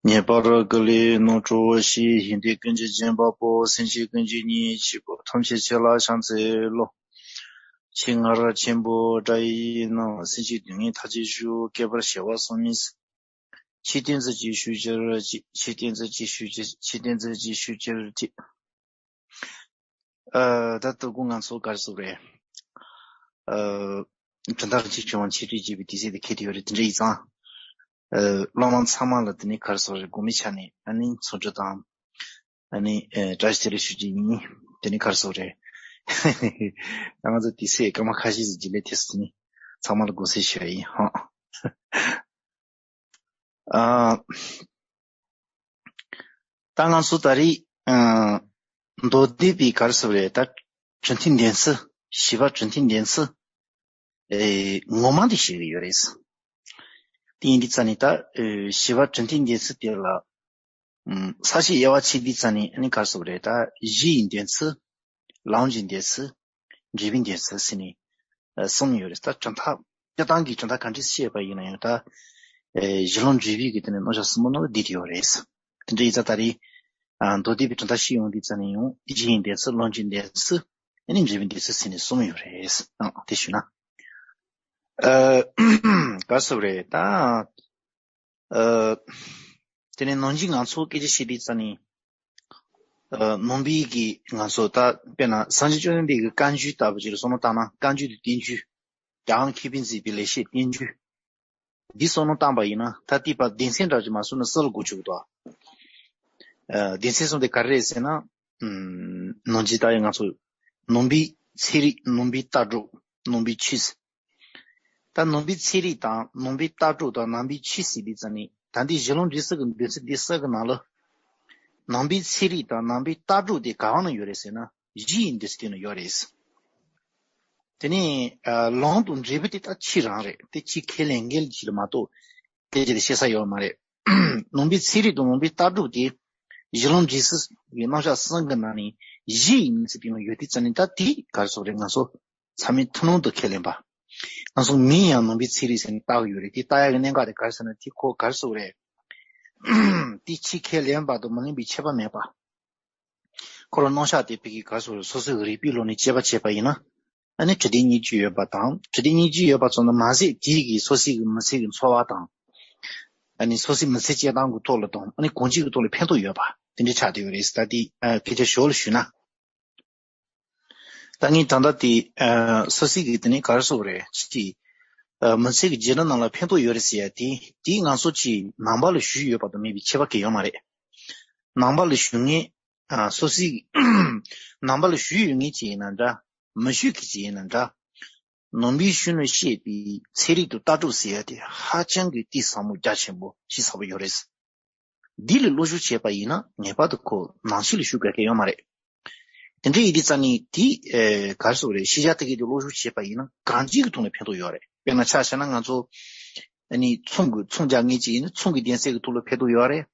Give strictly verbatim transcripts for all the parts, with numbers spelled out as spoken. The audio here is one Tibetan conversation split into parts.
ངེས་པར་དགེ་ལེགས་རྣམ་གྲོལ་ཞི། ཡོན་ཏན་ཀུན་གྱི་སྦྱིན་པ་པོ། སེམས་ཅན་ཀུན་གྱི་གཉེན་གཅིག་པུ། ཐམས་ཅད་ཆོས་ལ་ཕྱག་འཚལ་ལོ། ཆེས་མངའ་རབ་ཆེན་པོ་སྒྲ་ཡི་ནང་། སེམས་ཅན་སྡུག་བསྔལ་མཐའ་ཅན་ཞི། བསྐལ་པར་བྱེ་བ་སོགས་མིན། ཆོས་བསྟན་ཚུལ་གྱིས་ཞུ་གྱུར་ཅིག། ཆོས་བསྟན་ཚུལ་གྱིས་ཞུ་གྱུར། ཆོས་བསྟན་ཚུལ་གྱིས་ཞུ་གྱུར་ཅིག། ཨ། ད་ལྟ་གུ་ང་ཚོ་ག་རེ་ཟེར་རེད། ཨ། དོན་དག་གཅིག་བྱུང་བ་ཆེད་སྤྲོས་བྱས་པའི་དུས་ཚོད་དེ་འཁེལ་དུ་ཡོད་རེད། དེ་འདྲ་ཡིན་ཙང་། ཨ། བླ་མ་ཚང་མ་ལ་དེ་ནས་ག་རེ་ཟེར་རེད། དགོངས་པའི་ཆ་ནས་ཨ་ནི་འཚམས་འདྲི་དང་། ཨ་ནི་ཨ། བཀྲ་ཤིས་བདེ་ལེགས་ཞུ་རྒྱུ་ཡིན། དེ་ནས་ག་རེ་ཟེར་རེད། ད་ང་ཚོ་དུས་ཚོད་སྐར་མ་ཁ་ཤས་ཤིག་རྗེས་ལ་དེ་ཚོ་དེ་ནས་ཚང་མ་ལ་དགོངས་སེལ་ཞུ་ཡ་ཡིན་ཧང་། ཨ། ད་ང་ཚོ་ད་རེས། ཨ། མདོ་སྡེ་པའི་ག་རེ་ཟེར་རེད། ད་གྲུབ་མཐའི་འགྲན་ཚུལ། བྱིས་པ་གྲུབ་མཐའི་འགྲན་ཚུལ། ཨེ། ངོ་མ་འདི་ཤེས་ཀྱི་ཡོད་རེད། དེ་ཡིན་དུས་ཙ་ནས་ད། ཨེ། བྱིས་པ་གྲུབ་མཐའི་འགྲན་ཚུལ་དེ་ལ། ཨམ། ས་བཅད་དབྱེ་བ་ཕྱེ་དུས་ཙ་ནས་ཨ་ནི་ག་རེ་ཟེར་རེད། ད་གཞི་ཡི་འགྲན་ཚུལ། ལམ་གྱི་འགྲན་ཚུལ། འབྲས་བུའི་འགྲན་ཚུལ་ཟེར་ནས། ཨ། གསུམ་ཡོད་རེད། ད་གྲུབ་མཐའ་སྤྱིར་བཏང་གི་གྲུབ་མཐའ་གང་འདྲ་བཤད་པ་ཡིན་ན་ཡང་ད། ཨེ། གཞི་ལམ་འབྲས་བུའི་གི་དེ་ནས་རྣམ་གཞག་གསུམ་པོ་ནང་ལ་བསྡུས་ཏེ་ཡོད་རེད། དེ་འདྲ་ཡིན་ཙང་ད་རེས། ཨ། མདོ་སྡེ་པའི་གྲུབ་མཐའ་ཤེས་ཡོང་དུས་ཙ་ནས་ཡང་གཞི་ཡི་འགྲན་ཚུལ། ལམ་གྱི་འགྲན་ཚུལ། ཨ་ནི་འབྲས་བུའི་འགྲན་ཚུལ་ཟེར་ནས་གསུམ་ཡོད་རེད། ཨ། དེ་ཞུས་ན། ཨ། ག་རེ་ཟེར་རེད་ད། ཨ། དེ་ནས་ནང་གཞི་ང་ཚོ་སྐད་ཆ་བཤད་དུས་ཙ་ནས། ཨ། ནང་པའི་གི་ང་ཚོ་ད་དཔེར་ན་སངས་རྒྱས་བཅོམ་ལྡན་འདས་ཀྱི་བཀའ་འགྱུར་ལྟ་བུ་ཅིག་ལ་བསམ་བློ་བཏང་ན། བཀའ་འགྱུར་དང་བསྟན་འགྱུར། རྒྱལ་བ་མཁས་པས་མཛད་པའི་ལེགས་བཤད་བསྟན་འགྱུར། འདི་བསམ་བློ་བཏང་པ་ཡིན་ན་ད་ལྟའི་བར་སྡེ་ཚན་འདྲ་ཅིག་མ་བཟོས་ན་སུ་ལ་གོ་ཆོད་ཀྱི་འདུག། ཨ། སྡེ་ཚན་གསུམ་དེ་ག་རེ་རེད་ཟེར་ན། ཨམ། ནང་གཞི་ད་ཡང་ང་ཚོ་ནང་པའི་ཚན་རིག། ནང་པའི་ལྟ་གྲུབ། ནང་པའི་ཆོས། ད་ནང་པའི་ཚན་རིག་དང་ནང་པའི་ལྟ་གྲུབ་དང་ནང་པའི་ཆོས་ཟེར་དུས་ཙ་ནས། ད་འདི་གཞི་ལམ་འབྲས་བུ་གི་འདོད་ཚུལ་འདི་གསར་གི་ནང་ལ། ནང་པའི་ཚན་རིག་དང་ནང་པའི་ལྟ་གྲུབ་དེ་ག་བ་ན་ཡོད་རེད་ཟེར་ན། གཞི་ཡི་འདོད་ཚུལ་དེ་ན་ཡོད་རེད། དེ་ནས། ཨ། ལམ་དང་འབྲས་བུ་དེ་ད་ཕྱི་རང་རེད། དེ་ཕྱི་ཁས་ལེན་མཁན་ཞིག་ལ་མ་གཏོགས་དེ་ཅི་ལ་བཤད་ས་ཡོད་མ་རེད། ནང་པའི་ཚན་རིག་དང་ནང་པའི་ལྟ་གྲུབ་དེ་གཞི་ལམ་འབྲས་བུ་གི་རྣམ་གཞག་གསུམ་གི་ནང་ནས་གཞི་ཡི་འདོད་ཚུལ་དེ་ན་ཡོད་དུས་ཙ་ནས། ད་དེ་ག་རེ་ཟེར་རེད། ང་ཚོ་ཚང་མས་ཐུན་མོང་དུ་ཁས་ལེན་པ། ང་ཚོ་མིང་ཡང་ནང་པའི་ཚན་རིག་ཟེར་ནས་བཏགས་ཡོད་རེད། དེ་བཏགས་ཡག་གི་གནད་འགག་དེ་ག་རེ་ཟེར་ན། དེ་ཁོ་ག་རེ་ཟེར་རེད། དེ་ཕྱི་ཁས་ལེན་པ་དང་མི་ལེན་པའི་ཁྱད་པར་མེད་པ། ཁོ་རང་རྣམ་གཞག་དེ་ཕ་གི་ག་རེ་ཟེར་རེད། སོ་སོའི་རིག་པའི་ལུགས་ནས་དཔྱད་པ་བྱས་པ་ཡིན་ན། ཨ་ནི་དྲི་བྲལ་སྙིང་བཅུད་ཡོད་པ་དང་། དྲི་བྲལ་སྙིང་བཅུད་ཡོད་པ་ཙམ་དུ་མ་ཟད། དེ་གིས་སོ་སོའི་གི་མི་ཚེ་གི་འཚོ་བ་དང་། ཨ་ནི་སོ་སོའི་མི་ཚེ་སྐྱེལ་སྟངས་ཀྱི་ཐོག་ལ་དང་། ཨ་ནི་གང་ཅིའི་གི་ཐོག་ལ་ཕན་ཐོགས་ཡོད་པ་དེ་འདྲ་ཆགས་བསྡད་ཡོད་རེད། ད་དེ། ཨ། སྐད་ཆ་ཞོར་ལ་ཞུས་ན། ད་ངས་ད་ལྟ་དེ། ཨ། སོ་སོའི་གི་དེ་ནས་ག་རེ་ཟེར་རེད། ཅིག། ཨ། མི་ཚེ་གི་རྗེས་ལ་ནང་ལ་ཕན་ཐོགས་ཡོད་རེད་ཟེར་ཡ་དེ། དེ་ང་ཚོ་ཅིག་ནང་པ་ལ་ཞུགས་ཡོད་པ་དང་མེད་པའི་ཁྱད་པར་གང་ཡང་ཡོད་མ་རེད། ནང་པ་ལ་ཞུགས་མཁན། ཨ། སོ་སོའི་ནང་པ་ལ་ཞུགས་ཡོད་མཁན་ཅིག་ཡིན་ན་འདྲ། མི་ཞུགས་མཁན་ཅིག་ཡིན་ན་འདྲ། ནང་པའི་གཞུང་ནས་བཤད་པའི་ཚན་རིག་དང་ལྟ་གྲུབ་ཟེར་ཡ་དེ་ཧ་ཅང་གི་གཏིང་ཟབ་མོ། རྒྱ་ཆེན་པོ། གཞི་ཟབ་པོ་ཡོད་རེད། འདི་ལ་བློ་ཞུགས་བྱས་པ་ཡིན་ན་ངེས་པར་དུ་ཁོ་ནང་ཆོས་ལ་ཞུགས་དགོས་མཁན་ཡོད་མ་རེད། དེ་འདྲ་ཡིན་དུས་ཙ་ནས་དེ། ཨེ། ག་རེ་ཟེར་རེད། ཤེས་བྱ་དེ་གའི་དེ་བློ་ཞུགས་བྱས་པ་ཡིན་ན་གང་ཅིའི་གི་ཐོག་ནས་ཕན་ཐོགས་ཡོད་རེད། དཔེར་ན་ཆ་བཞག་ན་ང་ཚོ་ཨ་ནི་ཚོང་གི། ཚོང་རྒྱག་མཁན་ཅིག་ཡིན་ན་ཚོང་གི་སྡེ་ཚན་གི་ཐོག་ལ་ཕན་ཐོགས་ཡོད་རེད།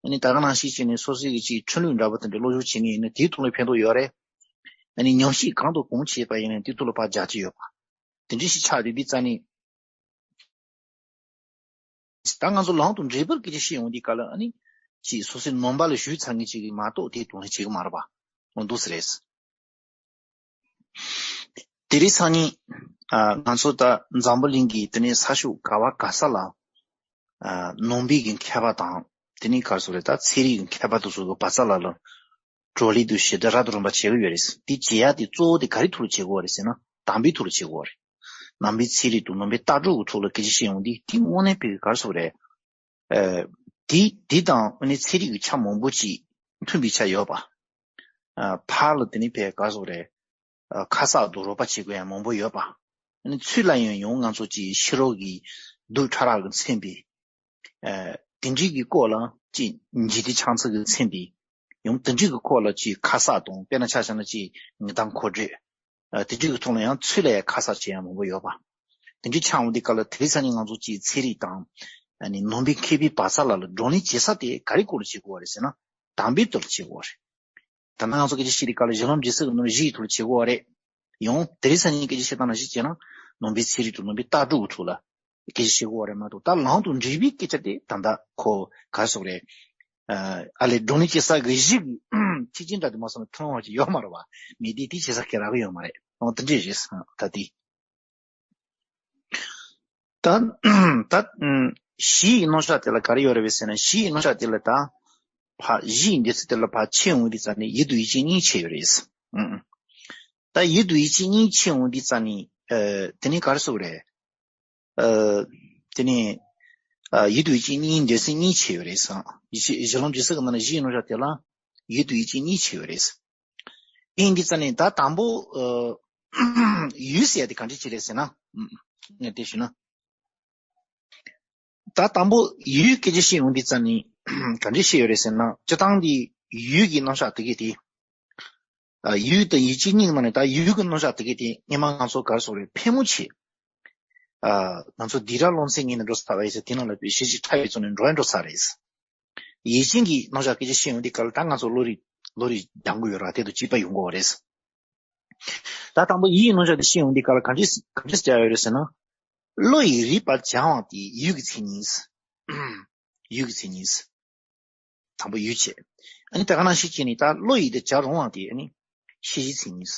ཨ་ནི་ད་ག་ནང་བཞིན་བྱས་ནས་སོ་སོའི་གི་ཅིག་འཕྲིན་ལས་འདྲ་པོ་དེ་འདྲ་བློ་ཞུགས་བྱེད་མཁན་ཡིན་ན་དེའི་ཐོག་ལ་ཕན་ཐོགས་ཡོད་རེད། ཨ་ནི་ཉམས་ཞིབ་གང་དང་གང་བྱས་པ་ཡིན་ན་དེའི་ཐོག་ལ་ཕར་རྒྱག་རྒྱུ་ཡོད་པ། དེ་འདྲ་ཞིག་ཆགས་བསྡད་དུས་ཙ་ནས། ད་ང་ཚོ་ལམ་དང་འབྲས་བུར་སྐད་ཆ་བཤད་ཡོང་དུས་སྐབས་ལ། ཨ་ནི་ཅིག་སོ་སོའི་ནང་པ་ལ་ཞུགས་ཚར་མཁན་ཅིག་གིས་མ་གཏོགས་དེ་དོན་ལེན་བྱེད་ཀྱི་མ་རེད་པ། འོ་འདུག་སེ་རེད། དེ་རིང་སང་ཉིན། ཨ། ང་ཚོ་ད་འཛམ་བུ་གླིང་གི་དེ་ནས་ས་ཕྱོགས་ག་བ་ག་ས་ལ། ཨ། ནང་པའི་གི་མཁས་པ་དང་། དེ་ནས་ག་རེ་ཟེར་རེད། ད་ཚན་རིག་གི་མཁས་པ་དེ་ཚོ་གི་བར་ས་ལ་ལ་བགྲོ་གླེང་དང་ཞིབ་ཕྲ་རབ་དང་རིམ་པ་བྱེད་ཀྱི་ཡོད་རེད། དེ་བྱེད་ཡ་དེ་གཙོ་བོ་དེ་ག་རེའི་ཐོག་ལ་བྱེད་དགོས་རེད་ཟེར་ན། དམ་པའི་ཐོག་ལ་བྱེད་དགོས་རེད། ནང་པའི་ཚན་རིག་དང་ནང་པའི་ལྟ་གྲུབ་ཀྱི་ཐོག་ལ་སྐད་ཆ་བཤད་ཡོང་དུས། དེ་དངོས་གནས་དཔེ་ག་རེ་ཟེར་རེད། ཨ། དེ་དེ་དང་ཨ་ནི་ཚན་རིག་གི་ཆ་མང་པོ་ཅིག་མཐུན་པའི་ཆ་ཡོད་པ། ཨ། ཕར་ལ་དེ་ནི་དཔེ་ག་རེ་ཟེར་རེད། ཨ། ཁ་གསག་དང་རོགས་པ་བྱེད་དགོས་ཡ་མང་པོ་ཡོད་པ། ཨ་ནི་ཚུར་ལ་ཡང་ཡང་ང་ཚོ་ཅིག་ཕྱི་རོལ་གྱི་གདུགས་ཕྲ་རགས་ཀྱིས་མཚོན་པའི། ཨ། དེ་འདྲའི་གི་སྐོར་ལ་ཅིག་འཇིག་རྟེན་ཆགས་ཚུལ་གྱིས་མཚོན་པའི། ཡང་དེ་འདྲའི་གི་སྐོར་ལ་ཅིག་ཁ་གསག་དང་། དཔེར་ན་ཆ་བཞག་ན་ཅིག་ངག་དབང་མཁའ་འགྲོའི། ཨ། དེ་འདྲའི་གི་ཐོག་ལ་ཡང་ཚུར་ལ་ཡ་ཁ་གསག་བྱེད་ཡ་མང་པོ་ཡོད་པ། དེ་འདྲའི་ཆགས་འོང་དུས་སྐབས་ལ། དེ་རིང་སང་ཉིན་ང་ཚོ་ཅིག་ཚན་རིག་དང་། ཨ་ནི་ནང་པའི་མཁས་པའི་བར་ས་ལ་ལ་བགྲོ་གླེང་བྱེད་ས་དེ་ག་རེའི་སྐོར་ལ་བྱེད་དགོས་པ་རེད་ཟེར་ན། དམ་པའི་ཐོག་ལ་བྱེད་དགོས་པ་རེད། ད་ནང་ང་ཚོ་སྐད་ཆ་བཤད་དུས་སྐབས་ལ་གཞི་ལམ་འབྲས་བུ་གི་ནང་གཞི་ཡི་ཐོག་ལ་བྱེད་དགོས་པ་རེད། ཡང་དེ་རིང་སང་ཉིན་སྐད་ཆ་བཤད་སྟངས་ནང་བཞིན་བྱས་ན། ནང་པའི་ཚན་རིག་དང་ནང་པའི་ལྟ་གྲུབ་ཀྱི་ཐོག་ལ། སྐད་ཆ་བཤད་དགོས་པ་རེད་མ་གཏོགས། ད་ལམ་དང་འབྲས་བུའི་སྐད་ཆ་དེ་ད་ལྟ་ཁོ་ག་རེ་ཟེར་དགོས་རེད། ཨ་ལས་བགྲོ་གླེང་བྱེད་ས་གི་གཞི་གི་ཐེག་ཆེན་འདྲ་དེ་མ་སོང་ན་ཐུན་མོང་བ་ཅིག་ཡོད་མ་རེད་བ། མི་དེ་དེ་བྱེད་ས་གི་རག་གི་ཡོད་མ་རེད། འོ་དེ་འདྲས་རེད། ད་དེ། ད་ད་གཞི་ཡི་རྣམ་གཞག་དེ་ལ་ག་རེ་ཡོད་རེད་པས་ཟེར་ན། གཞི་ཡི་རྣམ་གཞག་དེ་ལ་ད་ཕ་གཞི་ཡི་འདོད་ཚུལ་དེ་ལ་ཕ་ཕྱེ་འོང་དུས་ཙ་ནས་ཡིད་དང་ཡིད་ཆེས་གཉིས་ཕྱེ་ཡོད་རེད། ཨུ་ཨུ། ད་ཡིད་དང་ཡིད་ཆེས་གཉིས་ཕྱེ་འོང་དུས་ཙ་ནས་ཨ་དེ་ནས་ག་རེ་ཟེར་དགོས་རེད། ཨ་དེ་ནས་ཨ་ཡིད་དང་ཡིད་ཆེས་གཉིས་འདོད་ཚུལ་གཉིས་ཕྱེ་ཡོད་རེད་ཟེར། ཡིད་ཆེས་གཞི་ལམ་འབྲས་གསུམ་གྱི་ནང་ནས་གཞི་ཡི་རྣམ་གཞག་དེ་ལ་ཡིད་དང་ཡིད་ཆེས་གཉིས་ཕྱེ་ཡོད་རེད། ཡིན་དུས་ཙ་ནས་ད་དང་པོ་ཨ་ཡུལ་ཟེར་ཡ་དེ་ག་འདྲ་ཅིག་རེད་ཟེར་ན། ཨུམ། ངས་དེ་ཞུས་ན། ད་དང་པོ་ཡུལ་སྐད་ཆ་བཤད་ཡོང་དུས་ཙ་ནས་ག་འདྲ་བཤད་ཡོད་རེད་ཟེར་ན། སྤྱིར་བཏང་འདི་ཡུལ་གྱི་རྣམ་གཞག་དེ་གས་དེ། ཨ་ཡུལ་དང་ཡིད་ཆེས་གཉིས་ནང་ནས་ད་ཡུལ་གྱི་རྣམ་གཞག་དེ་གས་དེ་སྔོན་མ་ང་ཚོ་ག་རེ་ཟེར་དགོས་རེད། ཕལ་མོ་ཆེ་ཨ་ང་ཚོ་སྡིག་ར་རླུང་འཚེ་ངོས་ནས་འགྲོ་ཚར་བ་ཡིན་ཟེར། དེ་ནང་ལ་གཞི་གཅིག་ཕྲ་བའི་ཚུལ་ནས་འགྲོ་ཡ་འགྲོ་ཚར་རེད། ཡིད་ཆེས་ཀྱི་རྣམ་གཞག་སྐད་ཆ་བཤད་ཡོང་དུས་སྐབས་ལ་ད་ང་ཚོ་བློ་རིག་བློ་རིག་སྦྱང་དགོས་ཡོད་ར། དེ་དང་གཅིག་པ་ཡོང་དགོས་པ་རེད། ད་དང་པོ་ཡིད་ཀྱི་རྣམ་གཞག་དེ་བཤད་ཡོང་དུས་སྐབས་ལ་ག་འདྲས་ག་འདྲས་བྱ་ཡོད་རེད་ཟེར་ན། བློ་ཡིས་རིག་པར་བྱ་བ་དེ་ཡུལ་གྱི་མཚན་ཉིད། ཡུལ་གྱི་མཚན་ཉིད། དང་པོ་ཡུལ་བྱས། ཨ་ནི་དེ་ག་ནང་བཞིན་བྱས་ནས་ད་བློ་ཡིས་དེ་བྱ་རུང་བ་དེ་ཨ་ནི་ཤེས་བྱའི་མཚན་ཉིད།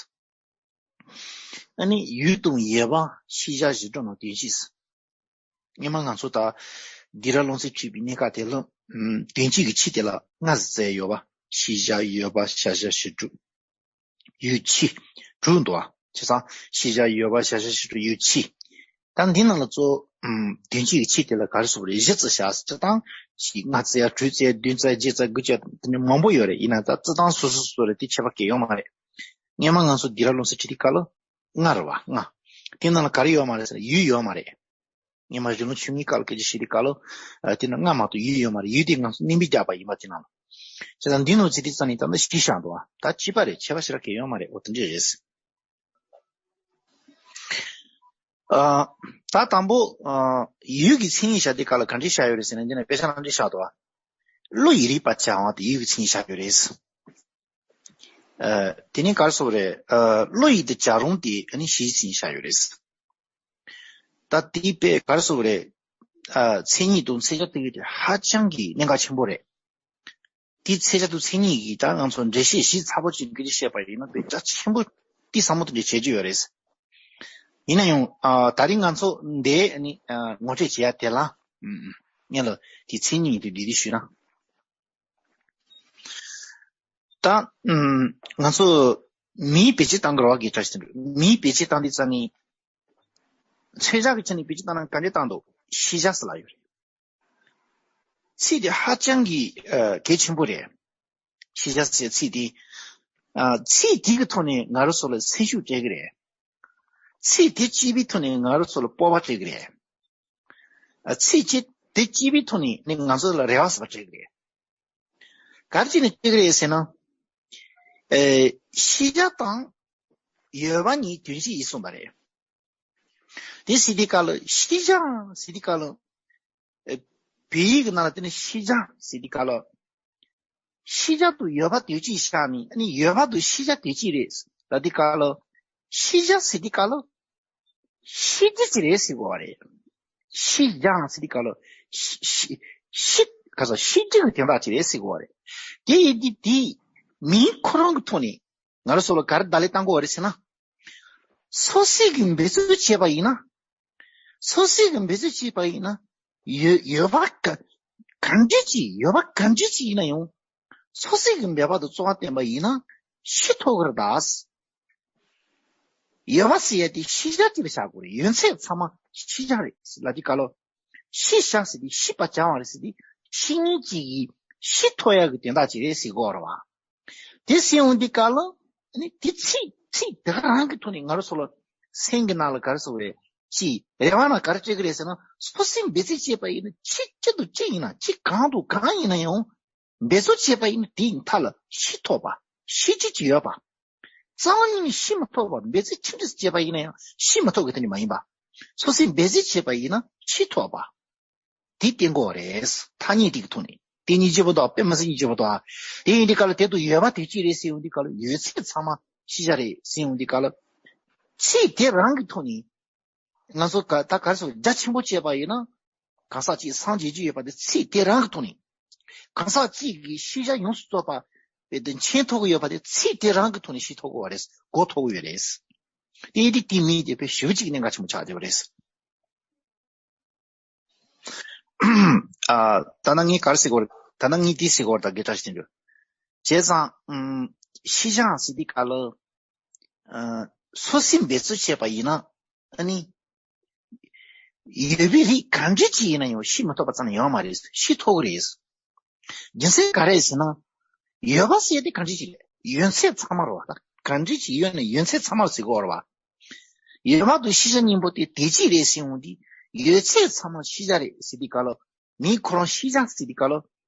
ཨ་ནི་ཡུལ་དང་ཡོད་པ་ཤེས་བྱ་གཞི་གྲུབ་རྣམས་དོན་སྤྱི། སྔོན་མ་ང་ཚོ་ད་སྡིག་ར་རླུང་འཚེ་ཕྱེ་བའི་གནས་སྐབས་དེ་ལ་དོན་སྤྱི་གི་ཕྱི་དེ་ལ་ལྔ་ཟེར་ཡོད་པ། ཤེས་བྱ་ཡོད་པ་བྱ་བྱེད་གཞི་གྲུབ། ཡུལ་ཕྱི། དྲུག་འདུག་ཨ། བྱས་ཙང་ཤེས་བྱ་ཡོད་པ་བྱ་བྱེད་གཞི་གྲུབ་ཡུལ་ཕྱི། ད་འདི་ནང་ལ་གཙོ་བོ་དོན་སྤྱི་གི་ཕྱི་དེ་ལ་ག་རེ་ཟེར་དགོས་རེད། བཞི་བརྩི་བཞག་ཟེར་དང་། གཅིག་ལྔ་བརྩི་ཡ། དྲུག་བརྩི་ཡ། བདུན་བརྩི་ཡ། བརྒྱད་བརྩི་ཡ། དགུ་བརྩི་ཡ། དེ་འདྲ་མང་པོ་ཡོད་རེད། ཡིན་ན་ད་བརྩི་སྟངས་སོ་སོ་སོ་རེད། དེ་ཁྱད་པར་གང་ཡང་ཡོད་མ་རེད། སྔོན་མ་ང་ཚོ་སྡིག་ར་རླུང་འཚེ་ཁྲིད་དུས་སྐབས་ལ་ལྔ་རེད་བ། ལྔ། དེ་ནང་ལ་ག་རེ་ཡོད་མ་རེད་ཟེར་ན་ཡུལ་ཡོད་མ་རེད། སྔོན་མ་གཞི་ལམ་ཆོས་ཉིད་སྐབས་ལ་སྐད་ཆ་བཤད་དུས་སྐབས་ལ་ཨ་དེ་ནང་ལྔ་མ་གཏོགས་ཡུལ་ཡོད་མ་རེད། ཡུལ་དེ་ང་ཚོ་བསྣན་པས་རྒྱག་པ་ཡིན་པ་དེ་ནང་ལ། བྱས་ཙང་འདི་ནང་བརྩི་དུས་ཙ་ནས་ད་ནི་གཞི་བཞག་འདུག་བ། ད་གཅིག་པ་རེད། ཁྱད་པར་ཞེ་དྲག་གང་ཡང་ཡོད་མ་རེད། འོ་དེ་འདྲ་རེད། ཨ་ད་དང་པོ་ཨ་ཡུལ་གྱི་མཚན་ཉིད་བཞག་དུས་སྐབས་ལ་ག་འདྲས་བཞག་ཡོད་རེད་ཟེར་ན། འདི་ནས་དཔེ་ཆ་ནང་འདྲས་བཞག་འདུག་བ། བློ་ཡིས་རིག་པར་བྱ་བ་དེ་ཡུལ་གྱི་མཚན་ཉིད་བཞག་ཡོད་རེད། ཨ་དེ་ནས་ག་རེ་ཟེར་དགོས་རེད། ཨ་བློ་ཡིས་དེ་བྱ་རུང་དེ་ཨ་ནི་གཞིའི་མཚན་ཉིད་བཞག་ཡོད་རེད། ད་དེའི་དཔེ་ག་རེ་ཟེར་དགོས་རེད། ཨ་མཚན་ཉིད་དང་མཚོན་བྱ་དེ་གི་དེ་ཧ་ཅང་གི་གནད་འགག་ཆེན་པོ་རེད། དེའི་མཚོན་བྱ་དང་མཚན་ཉིད་ཀྱི་ད་ང་ཚོ་འགྲེལ་བཤད་ཞིབ་ཚགས་པོ་ཅིག་གི་བཤད་པ་ཡིན་ན་དཔེ་རྒྱ་ཆེན་པོ་དེ་ཚང་མ་དེ་འདྲ་བྱེད་རྒྱུ་ཡོད་རེད། ཡིན་ན་ཡང་ཨ་ད་རིང་ང་ཚོ་འདི་ནི་ཨ་ངོ་སྤྲོད་བྱེད་ཡ་དེ་ལ་ཨུམ་ཨུམ་ངས་ལ་དེའི་མཚན་ཉིད་དེ་འདི་འདི་ཞུས་ན། ད་ཨུམ་ང་ཚོ་མིའི་བེད་སྤྱོད་བཏང་གི་རེད་བ། གི་ཏྲ་ཞིག་མིའི་བེད་སྤྱོད་བཏང་དུས་ཙ་ནི། མཚོན་བྱ་གི་ཆ་ནས་བེད་སྤྱོད་བཏང་ན་ག་འདྲས་བཏང་འདུག་ཤེས་བྱ་ཟེར་ལབ་ཡོད་རེད། ཚིག་དེ་ཧ་ཅང་གི་ཨ་གལ་ཆེན་པོ་རེད། ཤེས་བྱ་ཟེར་ཚིག་དེ། ཨ་ཚིག་དེ་གི་ཐོག་ནས་ང་རང་ཚོ་ལ་སེམས་ཤུགས་སྤྲད་གི་རེད། ཚིག་དེ་གཅིག་པའི་ཐོག་ནས་ང་རང་ཚོ་ལ་སྤོབས་པ་སྤྲད་གི་རེད། ཨ་ཚིག་གཅིག་དེ་གཅིག་པའི་ཐོག་ནས་ནི་ང་ཚོ་ལ་རེ་བ་ཟེར་བ་སྤྲད་གི་རེད། ག་རེ་བྱས་ནས་སྤྲད་གི་རེད་ཟེར་ན། ཨེ་ཤེས་བྱ་དང་ཡོད་པ་གཉིས་དོན་གཅིག་ཡིན་གསུངས་པ་རེད། དེ་ཟེར་དུས་སྐབས་ལ་ཤེས་བྱ་ཟེར་དུས་སྐབས་ལ། ཨེ་བོད་ཡིག་གི་ནང་ལ་དེ་ནི་ཤེས་བྱ་ཟེར་དུས་སྐབས་ལ། ཤེས་བྱ་དང་ཡོད་པ་དོན་གཅིག་བཞག་ནས་ཨ་ནི་ཡོད་པ་དང་ཤེས་བྱ་དོན་གཅིག་རེད་ལབ་དུས་སྐབས་ལ། ཤེས་བྱ་ཟེར་དུས་སྐབས་ལ། ཤེས་རྒྱུ་ཅིག་རེད་ཟེར་དགོས་པ་རེད། ཤེས་བྱ་ཟེར་དུས་སྐབས་ལ། ཤེས་ཤེས་ཤེས་ག་ས་ཤེས་རྒྱུ་གི་དོན་དག་ཅིག་རེད་ཟེར་དགོས་པ་རེད། དེ་ཡིན་དུས་དེ་མིང་ཁོ་རང་གི་ཐོག་ནས་ང་རང་ཚོ་ལ་ག་རེ་བརྡ་ལན་བཏང་དགོས་པ་རེད་ཟེར་ན། སོ་སོས་ཀྱི་འབད་རྩོལ་བྱས་པ་ཡིན་ན། སོ་སོས་ཀྱི་འབད་རྩོལ་བྱས་པ་ཡིན་ན། ཡོད་ཡོད་པ་ག་གང་འདྲ་ཅིག་ཡོད་པ་གང་འདྲ་ཅིག་ཡིན་ན་ཡང་། སོ་སོས་ཀྱི་འབད་པ་དང་བརྩོན་པ་བསྟེན་པ་ཡིན་ན་ཤེས་ཐུབ་ཀྱི་རེད་ད། ཡོད་པ་ཟེར་ཡ་དེ་ཤེས་བྱ་ཅིག་ལ་བཞག་དགོས་རེད། ཡོད་ཚད་ཚང་མ་ཤེས་བྱ་རེད་ལབ་དུས་སྐབས་ལ། ཤེས་བྱ་ཟེར་དེ་ཤེས་པར་བྱ་བ་རེད་ཟེར་དེ། ཤེས་མཁན་ཅིག་གིས་ཤེས་ཐུབ་ཡ་གི་དོན་དག་ཅིག་རེད་ཟེར་དགོས་རེད་བ། དེ་ཟེར་ཡོང་དུས་སྐབས་ལ། ཨ་ནི་དེ་ཚིག་ཚིག་དེ་ག་རང་གི་ཐོག་ནས་ང་རང་ཚོ་ལ་སེམས་ཀྱི་ནང་ལ་ག་རེ་ཟེར་དགོས་རེད། ཅིག་རེ་བ་ན་ག་རེ་སྤྲད་ཀྱི་རེད་ཟེར་ན། སོ་སོས་འབད་རྩོལ་བྱས་པ་ཡིན་ན་ཅི་ཅི་དང་ཅི་ཡིན་ན་ཅི་གང་དང་གང་ཡིན་ན་ཡང་། འབད་རྩོལ་བྱས་པ་ཡིན་ན་དེའི་མཐའ་ལ་ཤེས་ཐུབ་པ། ཤེས་རྒྱུ་ཅིག་ཡོད་པ། རྩ་བ་ཉིད་ནས་ཤེས་མ་ཐུབ་པ། འབད་རྩོལ་ཆི་འདྲ་བྱས་པ་ཡིན་ན་ཡང་ཤེས་མ་ཐུབ་ཀྱི་དོན་ནི་མ་ཡིན་པ། སོ་སོས་འབད་རྩོལ་བྱས་པ་ཡིན་ན་ཤེས་ཐུབ་པ། དེ་བསྟན་དགོས་རེད། ཐ་སྙད་དེ་གི་ཐོག་ནས་དེ་གཉིས་གཅིག་པ་འདུག་དཔེ་མི་སྲིད་གཉིས་གཅིག་པ་འདུག་དེ་ཡིན་དུས་སྐབས་ལ་དེ་དང་ཡོད་པ་དེ་གཅིག་རེད་ཟེར་ཡོང་དུས་སྐབས་ལ། ཡོད་ཚད་ཚང་མ་ཤེས་བྱ་རེད་ཟེར་ཡོང་དུས་སྐབས་ལ། ཚིག་དེ་རང་གི་ཐོག་ནས། ང་ཚོ་ག་ད་ག་རེ་ཟེར་རྒྱ་ཆེན་པོ་བྱས་པ་ཡིན་ན། གང་ཟག་གཅིག་སངས་རྒྱས་རྒྱུ་ཡོད་པ་དེ་ཚིག་དེ་རང་གི་ཐོག་ནས། གང་ཟག་གཅིག་གིས་ཤེས་བྱ་ཡོངས་སུ་རྫོགས་པ་བའི་དོན་མཁྱེན་ཐུབ་ཀྱི་ཡོད་པ་དེ་ཚིག་དེ་རང་གི་ཐོག་ནས་ཤེས་ཐུབ་ཀྱི་ཡོད་རེད། གོ་ཐུབ་ཀྱི་ཡོད་རེད། དེ་དེ་དེ་མིན་དེ་དཔེ་ཞེ་པོ་ཅིག་གནད་འགག་ཆེན་པོ་ཆགས་བསྡད་པ་རེད། ཨ། ད་ནང་ངས་ག་རེ་ཟེར་དགོས་རེད། ད་ནང་ངས་དེ་ཟེར་དགོས་རེད། ད་དགེ་ཕྲག་ཤེས་ཅན་རྒྱུ། བྱས་ཙང་། ཨམ། ཤེས་བྱ་ཟེར་དུས་སྐབས་ལ། ཨ། སོ་སོས་འབད་རྩོལ་བྱས་པ་ཡིན་ན། ཨ་ནི། ཡོད་པའི་རིགས་གང་འདྲ་ཅིག་ཡིན་ན་ཡང་ཤེས་མི་ཐུབ་པ་ཙམ་ཡང་ཡོད་མ་རེད། ཤེས་ཐུབ་ཀྱི་རེད། རྒྱུ་མཚན་ག་རེ་ཟེར་ན། ཡོད་པ་ཟེར་དེ་གང་འདྲ་ཅིག་རེད། ཡོད་ཚད་ཚང་མ་རེད་བ། གང་འདྲ་ཅིག་ཡོད་ན་ཡོད་ཚད་ཚང་མ་ཟེར་དགོས་རེད་བ། ཡོད་པ་དང་ཤེས་བྱ་གཉིས་པོ་དེ་དེ་གཅིག་རེད་ཟེར་ཡོང་དུས། ཡོད་ཚད་ཚང་མ་ཤེས་བྱ་རེད་ཟེར་དུས་སྐབས་ལ། མིའི་ཁོ་རང་ཤེས་བྱ་ཟེར་དུས་སྐབས་ལ།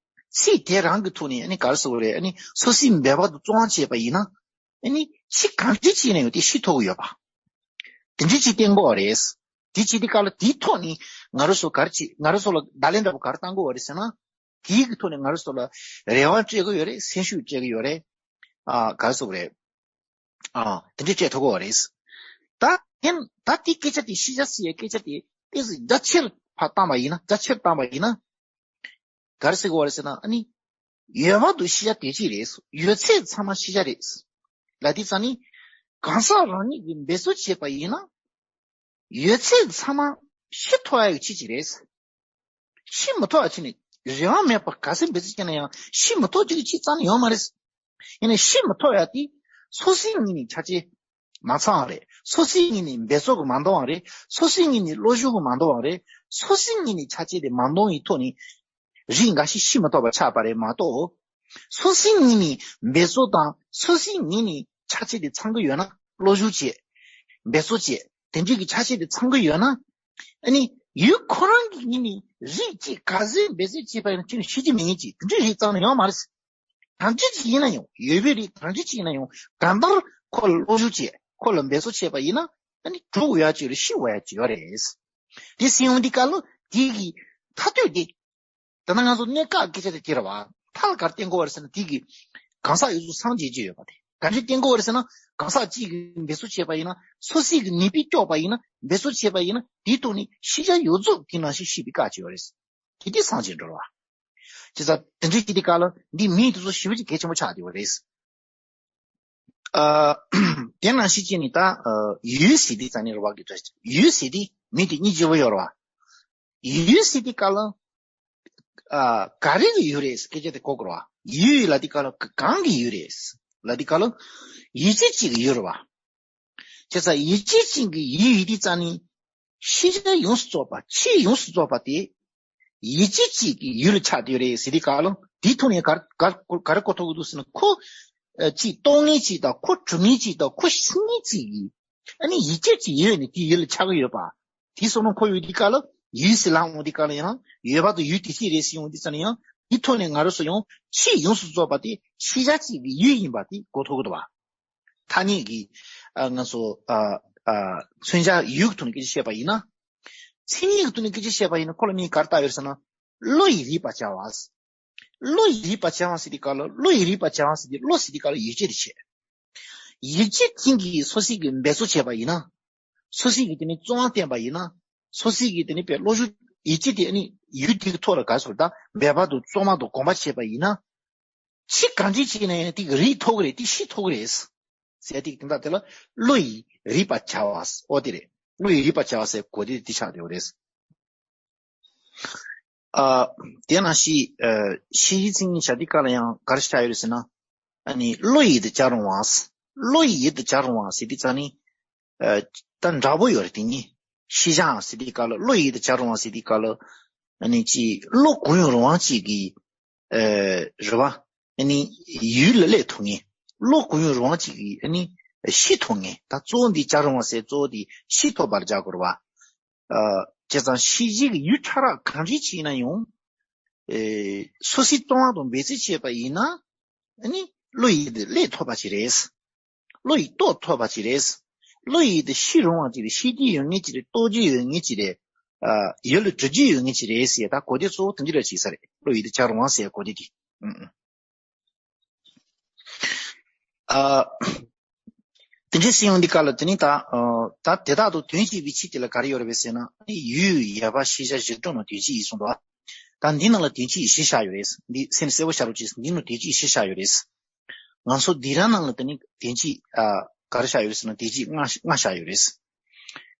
ཚིག་དེ་རང་གི་ཐོག་ནས་ཨ་ནི་ག་རེ་ཟེར་དགོས་རེད། ཨ་ནི་སོ་སོས་འབད་པ་དང་བརྩོན་པ་བྱས་པ་ཡིན་ན། ཨ་ནི་ཚིག་གང་འདྲ་ཅིག་ཡིན་ན་ཡང་དེ་ཤེས་ཐུབ་ཀྱི་ཡོད་པ། དེ་འདྲ་ཅིག་བསྟན་དགོས་པ་རེད། དེ་བྱེད་དུས་སྐབས་ལ་དེའི་ཐོག་ནས་ང་རང་ཚོ་ག་རེ་བྱེད། ང་རང་ཚོ་ལ་བརྡ་ལན་འདྲ་པོ་ག་རེ་བཏང་དགོས་པ་རེད་ཟེར་ན། དེའི་གི་ཐོག་ནས་ང་རང་ཚོ་ལ་རེ་བ་སྤྲད་ཀྱི་ཡོད་རེད། སེམས་ཤུགས་སྤྲད་ཀྱི་ཡོད་རེད། ཨ། ག་རེ་ཟེར་དགོས་རེད། ཨ། དེ་འདྲ་སྤྲད་ཐུབ་ཀྱི་ཡོད་རེད། ད་ཡིན་ད་དེ་སྐད་ཆ་དེ་ཤེས་བྱ་ཟེར་ཡའི་སྐད་ཆ་དེ་ཏོག་ཙམ་རྒྱ་ཆེར་ཕར་བཏང་བ་ཡིན་ན། རྒྱ་ཆེར་བཏང་བ་ཡིན་ན། ག་རེ་ཟེར་དགོས་པ་རེད་ཟེར་ན། ཨ་ནི། ཡོད་པ་དང་ཤེས་བྱ་དེ་གཅིག་རེད། ཡོད་ཚད་ཚང་མ་ཤེས་བྱ་རེད། ལབ་དུས་ཙང་ནི། གང་ཟག་རང་ཉིད་ཀྱིས་འབད་རྩོལ་བྱས་པ་ཡིན་ན། ཡོད་ཚད་ཚང་མ་ཤེས་ཐུབ་ཡ་ཡོད་ཆེད་ཅིག་རེད། ཤེས་མི་ཐུབ་ཡ་ཆེད་ནས་རེ་བ་མེད་པར་ག་ཚོད་འབད་རྩོལ་བྱས་ན་ཡང་ཤེས་མི་ཐུབ་རྒྱུ་གི་ཆེད་ཙམ་ནི་ཡོད་མ་རེད། ཡིན་ནའི་ཤེས་མི་ཐུབ་ཡ་དེ་སོ་སོའི་ངོས་ནས་ཆ་རྐྱེན་མ་ཚང་བ་རེད། སོ་སོའི་ངོས་ནས་འབད་རྩོལ་གྱིས་མ་འདང་བ་རེད། སོ་སོའི་ངོས་ནས་བློ་སྦྱོང་གིས་མ་འདང་བ་རེད། སོ་སོའི་ངོས་ནས་ཆ་རྐྱེན་དེ་མ་འདང་བའི་ཐོག་ནས། རིགས་འགའ་ཞིག་ཤེས་མི་ཐུབ་པ་ཆགས་པ་རེད་མ་གཏོགས། སོ་སོའི་ངོས་ནས་འབད་རྩོལ་དང་སོ་སོའི་ངོས་ནས་ཆ་རྐྱེན་དེ་ཚང་གི་ཡོད་ན། བློ་སྦྱོང་བྱེད། འབད་རྩོལ་བྱེད། དེ་འདྲའི་གི་ཆ་རྐྱེན་དེ་ཚང་གི་ཡོད་ན། ཨ་ནི་ཡུལ་ཁོ་རང་གི་ངོས་ནས་རིགས་གཅིག་ག་ཚོད་འབད་རྩོལ་བྱས་པ་ཡིན་ན་ཁྱོད་ནས་ཤེས་ཀྱི་མེད་ངེས་ཀྱི་དེ་འདྲའི་རིགས་ཙམ་ནི་ཡོད་མ་རེད། གང་འདྲ་ཅིག་ཡིན་ན་ཡང་། ཡོད་པའི་རིགས་གང་འདྲ་ཅིག་ཡིན་ན་ཡང་། གང་ལྟར་ཁོ་ལ་བློ་སྦྱོང་བྱས། ཁོ་ལ་འབད་རྩོལ་བྱས་པ་ཡིན་ན། ཨ་ནི་གྲུབ་ཡོད་ཅིག་རེད། ཤེས་ཡོད་ཅིག་ཡོད་རེད། དེ་ཟེར་ཡོང་དུས་སྐབས་ལ་དེ་གི་ཐ་དད་དེ། ད་ནང་ང་ཚོ་གནད་འགག་སྐད་ཆ་དེ་དེ་རེད་བ། མཐའ་ལ་ག་རེ་བསྟན་དགོས་པ་རེད་ཟེར་ན། དེ་གི་གང་ཟག་ཡོངས་སུ་སངས་རྒྱས་ཀྱི་ཡོད་པ་དེ་ག་འདྲ་བསྟན་དགོས་པ་རེད་ཟེར་ན། གང་ཟག་གཅིག་གིས་འབད་རྩོལ་བྱས་པ་ཡིན་ན། སོ་སོའི་གི་ནུས་པས་ལྕོགས་པ་ཡིན་ན། འབད་རྩོལ་བྱས་པ་ཡིན་ན། དེའི་ཐོག་ནས་ཤེས་བྱ་ཡོངས་རྫོགས་དེ་ནང་བཞིན་ཤེས་པའི་སྐབས་ཅིག་ཡོད་རེད། དེ་དེ་སངས་རྒྱས་འགྲོ་རེད་བ། བྱས་ཙང་དེ་འདྲའི་སྐད་དེ་སྐབས་ལ་འདི་མིང་དེ་ཚོ་ཞེ་པོ་ཅིག་གལ་ཆེན་པོ་ཆགས་བསྡད་པ་རེད། ཨ། དེ་ནང་བཞིན་བྱས་ནས་ད། ཨ། ཡུལ་ཟེར་དུས་ཙང་ནི་རེད་བ། གི་ཡུལ་ཟེར་དུས་མིང་དེ་སྙིང་རྗེ་པོ་ཡོད་རེད་བ། ཡུལ་ཟེར་དུས་སྐབས་ལ། ཨ། ག་རེ་གི་ཡུལ་རེད་སྐད་ཆ་དེ་གོ་དགོས་རེད་བ། ཡུལ་ལབ་དུས་སྐབས་ལ་ག་གང་གི་ཡུལ་རེད་ལབ་དུས་སྐབས་ལ། ཡུལ་ཅན་གཅིག་གི་ཡུལ་རེད་བ། བྱས་ཙང་ཡུལ་ཅན་གཅིག་གི་ཡུལ་ཡིན་དུས་ཙང་ནི། ཤེས་བྱ་ཡོངས་སུ་རྫོགས་པ། ཆོས་ཡོངས་སུ་རྫོགས་པ་དེ། ཡུལ་ཅན་གཅིག་གི་ཡུལ་ལ་ཆགས་བསྡད་ཡོད་རེད་ཟེར་དུས་སྐབས་ལ། དེའི་ཐོག་ནས་ག་ག་ག་རེ་གོ་ཐུབ་ཀྱི་འདུག་ཟེར་ན། ཁོ། ཨ། གཅིག་རྟོགས་མཁན་གཅིག་དང་། ཁོ་གྲུབ་མཁན་གཅིག་དང་། ཁོ་ཤེས་མཁན་གཅིག་གིས། ཨ་ནི་ཡུལ་ཅན་གཅིག་ཡོད་ནས་དེའི་ཡུལ་ལ་ཆགས་ཀྱི་ཡོད་པ། དེའི་བསམ་བློ་འཁོར་ཡོང་དུས་སྐབས་ལ། ཡུལ་ཟེར་ལབ་འོང་དུས་སྐབས་ལ་ཡང་། ཡོད་པ་དང་ཡུལ་དེ་གཅིག་རེད་ཟེར་འོང་དུས་ཙང་ནི་ཡང་། དེའི་ཐོག་ནས་ང་རང་ཚོ་ཡང་ཆོས་ཡོངས་སུ་རྫོགས་པ་དེ་ཤེས་བྱ་གཅིག་གི་ཡུལ་ཡིན་པ་དེ་གོ་ཐུབ་ཀྱི་འདུག་བ། ཐ་སྙད་ཀྱི། ཨ། ང་ཚོ། ཨ། ཨ། མཚོན་བྱ་ཡུལ་གྱི་ཐོག་ནས་སྐད་ཆ་བཤད་པ་ཡིན་ན། མཚན་ཉིད་ཀྱི་ཐོག་ནས་སྐད་ཆ་བཤད་པ་ཡིན་ན། ཁོ་ལ་མིང་ག་རེ་བཏགས་ཡོད་རེད་ཟེར་ན། བློ་ཡིས་རིག་པར་བྱ་བ། བློ་ཡིས་རིག་པར་བྱ་བ་ཟེར་དུས་སྐབས་ལ། བློ་ཡིས་རིག་པར་བྱ་བ་ཟེར་དུས། བློ་ཟེར་དུས་སྐབས་ལ་ཡུལ་ཅན་དེ་བྱས། ཡུལ་ཅན་དེ་གིས་སོ་སོའི་གི་འབད་རྩོལ་བྱས་པ་ཡིན་ན། སོ་སོའི་གི་དེ་ནི་བརྩོན་པ་བསྟེན་པ་ཡིན་ན། སོ་སོའི་གི་དེ་ནི་དཔེ་བློ་སྦྱོང་། ཡུལ་ཅན་དེ་ནི་ཡུལ་དེ་གི་ཐོག་ལ་ག་རེ་ཟེར། ད་འབད་པ་དང་བརྩོན་པ་དང་གོམས་པ་བྱས་པ་ཡིན་ན། ཆོས་གང་ཅི་བྱས་ན་ཡང་དེ་རིག་ཐུབ་ཀྱི་རེད། དེ་ཤེས་ཐུབ་ཀྱི་རེད་ཟེར་དེ། དེ་འདྲ་དེ་ལ་བློ་ཡིས་རིག་པར་བྱ་བ། ཨོ་དེ་རེད། བློ་ཡིས་རིག་པར་བྱ་བ་ཟེར་གོ་དེ་དེ་ཆགས་བསྡད་པ་རེད། ཨ། དེ་ནང་བཞིན། ཨ། ཤེས་བྱའི་མཚན་ཉིད་བྱ་དུས་སྐབས་ལ་ཡང་ག་རེ་ཆགས་ཡོད་རེད་ཟེར་ན། ཨ་ནི་བློ་ཡིས་དེ་བྱ་རུང་བ། བློ་ཡིས་དེ་བྱ་རུང་བ་ཟེར་དུས་ཙང་ནི། ཨ། ད་འདྲ་པོ་ཡོད་རེད། དེ་གཉིས་ཤེས་བྱ་ཟེར་དུས་སྐབས་ལ། བློ་ཡིས་དེ་བྱ་རུང་བ་ཟེར་དུས་སྐབས་ལ། ཨ་ནི་ཅིག་བློ་གང་ཡང་རུང་བ་ཅིག་གིས། ཨ། རེད་བ། ཨ་ནི་ཡུལ་ལ་སླེབས་ཐུབ་མཁན། བློ་གང་ཡང་རུང་བ་ཅིག་གིས་ཨ་ནི་ཤེས་ཐུབ་མཁན། ད་གཙོ་བོ་འདི་བྱ་རུང་བ་ཟེར། གཙོ་བོ་འདི་ཤེས་ཐུབ་པར་བྱ་དགོས་རེད་བ། ཨ། བྱས་ཙང་ཤེས་བྱའི་གི་ཡུལ་ཕྲ་རགས་གང་རེ་ཅིག་ཡིན་ན་ཡང་། ཨེ། སོ་སོའི་བརྩོན་པ་དང་འབད་རྩོལ་བྱས་པ་ཡིན་ན། ཨ་ནི་བློ་ཡིས་དེ་སླེབས་ཐུབ་པ་ཅིག་རེད། བློ་ཡིས་རྟོགས་ཐུབ་པ་ཅིག་རེད། བློ་ཡིས་དེ་ཤེས་རུང་བ་ཅིག་རེད། ཤེས་རྒྱུ་ཡོད་མཁན་ཅིག་རེད། རྟོགས་རྒྱུ་ཡོད་མཁན་ཅིག་རེད། ཨ། ཡུལ་ལ་གྲུབ་རྒྱུ་ཡོད་མཁན་ཅིག་རེད་ཟེར། ད་གོ་དེ་གཙོ་བོ་དེ་འདྲ་ཅིག་ས་རེད། བློ་ཡིས་དེ་བྱ་རུང་བ་ཟེར་གོ་དེ་དེ། ཨ། དེ་འདྲའི་ཟེར་ཡོང་དུས་སྐབས་ལ་དེ་ནི་ད་ཨ་ད་དེ་དག་ཏུ་དོན་བྱེད་པའི་ཆོས་དེ་ལ་ག་རེ་ཡོད་རེད་པས་ཟེར་ན། ཡུལ་ཡོད་པ་ཤེས་བྱ་གཞིར་གྲུབ་ནང་དོན་བྱེད་ཡིན་གསུངས་འདུག་ད་འདི་ནང་ལ་དོན་བྱེད་བཞི་བཞག་ཡོད་རེད། འདི་སེམས་གསལ་པོ་བྱ་རོགས་གྱིས། འདི་ནང་དོན་བྱེད་བཞི་བཞག་ཡོད་རེད། ང་ཚོ་སྡིག་ར་ནང་ལ་དེ་ནི་དོན་བྱེད་ཨ་ག་རེ་བཞག་ཡོད་རེད་ཟེར་ན། དོན་བྱེད་ལྔ་ལྔ་བཞག་ཡོད་རེད།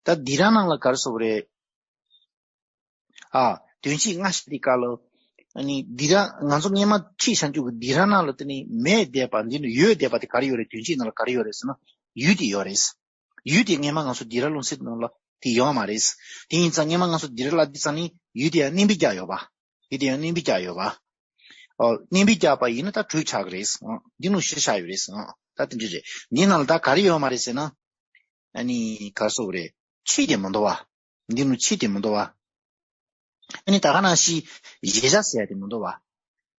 ད་སྡིག་ར་ནང་ལ་ག་རེ་ཟེར་བ་རེད། ཨ། དོན་བྱེད་ལྔ་ཞིག་དེ་ག་ལ། ཨ་ནི་སྡིག་ར་ང་ཚོ་སྔོན་མ་ཁྲིད་བྱང་ཆུབ་ཀྱི་སྡིག་ར་ནང་ལ་དེ་ནི་མེད་བསྡད་པ། འདི་ནི་ཡོད་བསྡད་པ་དེ་ག་རེ་ཡོད་རེད། དོན་བྱེད་ནང་ལ་ག་རེ་ཡོད་རེད་ཟེར་ན། ཡུལ་དེ་ཡོད་རེད། ཡུལ་དེ་སྔོན་མ་ང་ཚོ་སྡིག་ར་སློང་ཚེ་ནང་ལ་དེ་ཡོད་མ་རེད། དེ་ཡིན་ཙང་སྔོན་མ་ང་ཚོ་སྡིག་ར་སློང་དུས་ཙང་ནི་ཡུལ་དེ་ཡང་གནོན་པའི་རྒྱ་ཡོད་པ། ཡུལ་དེ་ཡང་གནོན་པའི་རྒྱ་ཡོད་པ། ཨོ། གནོན་པའི་རྒྱ་པ་ཡིན་ན་ད་དྲོད་ཆགས་ཀྱི་རེད། ཨོ། འདི་ནི་བཞི་བཞག་ཡོད་རེད། ཨོ། ད་དེ་འདྲ་རེད། འདི་ནང་ལ་ད་ག་རེ་ཡོད་མ་རེད་ཟེར་ན། ཨ་ནི་ག་རེ་ཟེར་དགོས་རེད། ཆོས་དེ་མི་འདུག་བ། འདི་ནི་ཆོས་དེ་མི་འདུག་བ། ཨ་ནི་ད་ག་ནང་བཞིན་གཞལ་བྱ་ཟེར་ཡ་དེ་མི་འདུག་བ།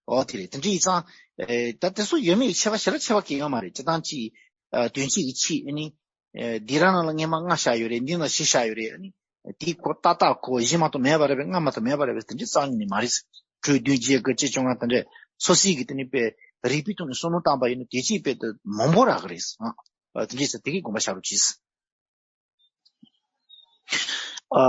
ཨོ་དེ་རེད། དེ་འདྲ་ཡིན་ཙང་། ཨེ་ད་དེ་ཚོ་ཡོད་མེད་ཀྱི་ཁྱད་པར་ཞེ་དྲག་ཁྱད་པར་གང་ཡང་ཡོད་མ་རེད། སྤྱིར་བཏང་གཅིག་ཨ་དོན་བྱེད་ཀྱི་ཆོས་ཨ་ནི། ཨེ་སྡིག་ར་ནང་ལ་སྔོན་མ་ལྔ་བཞག་ཡོད་རེད། འདི་ནང་བཞི་བཞག་ཡོད་རེད། ཨ་ནི་དེ་ཁོ་ཏག་ཏག་ཁོ་བཞི་མ་གཏོགས་མེད་པ་རེད་པས། ལྔ་མ་གཏོགས་མེད་པ་རེད་པས། དེ་འདྲ་རྩ་བ་ཉིད་ནས་མ་རེད། དྲུག་བདུན་བརྒྱད་དགུ་བཅུ་བཅོ་ལྔ་དེ་འདྲ་སོ་སོའི་གི་དེ་ནི་དཔེ་རིགས་པའི་ཐོག་ནས་བསམ་བློ་བཏང་པ་ཡིན་ན་དེ་ཅིག་དཔེ་དེ་མང་པོ་རག་གི་རེད། ཨ་དེ་འདྲ་ཟེར་དེ་གི་དགོངས་པ་བཞག་རོགས་གྱིས། ཨ་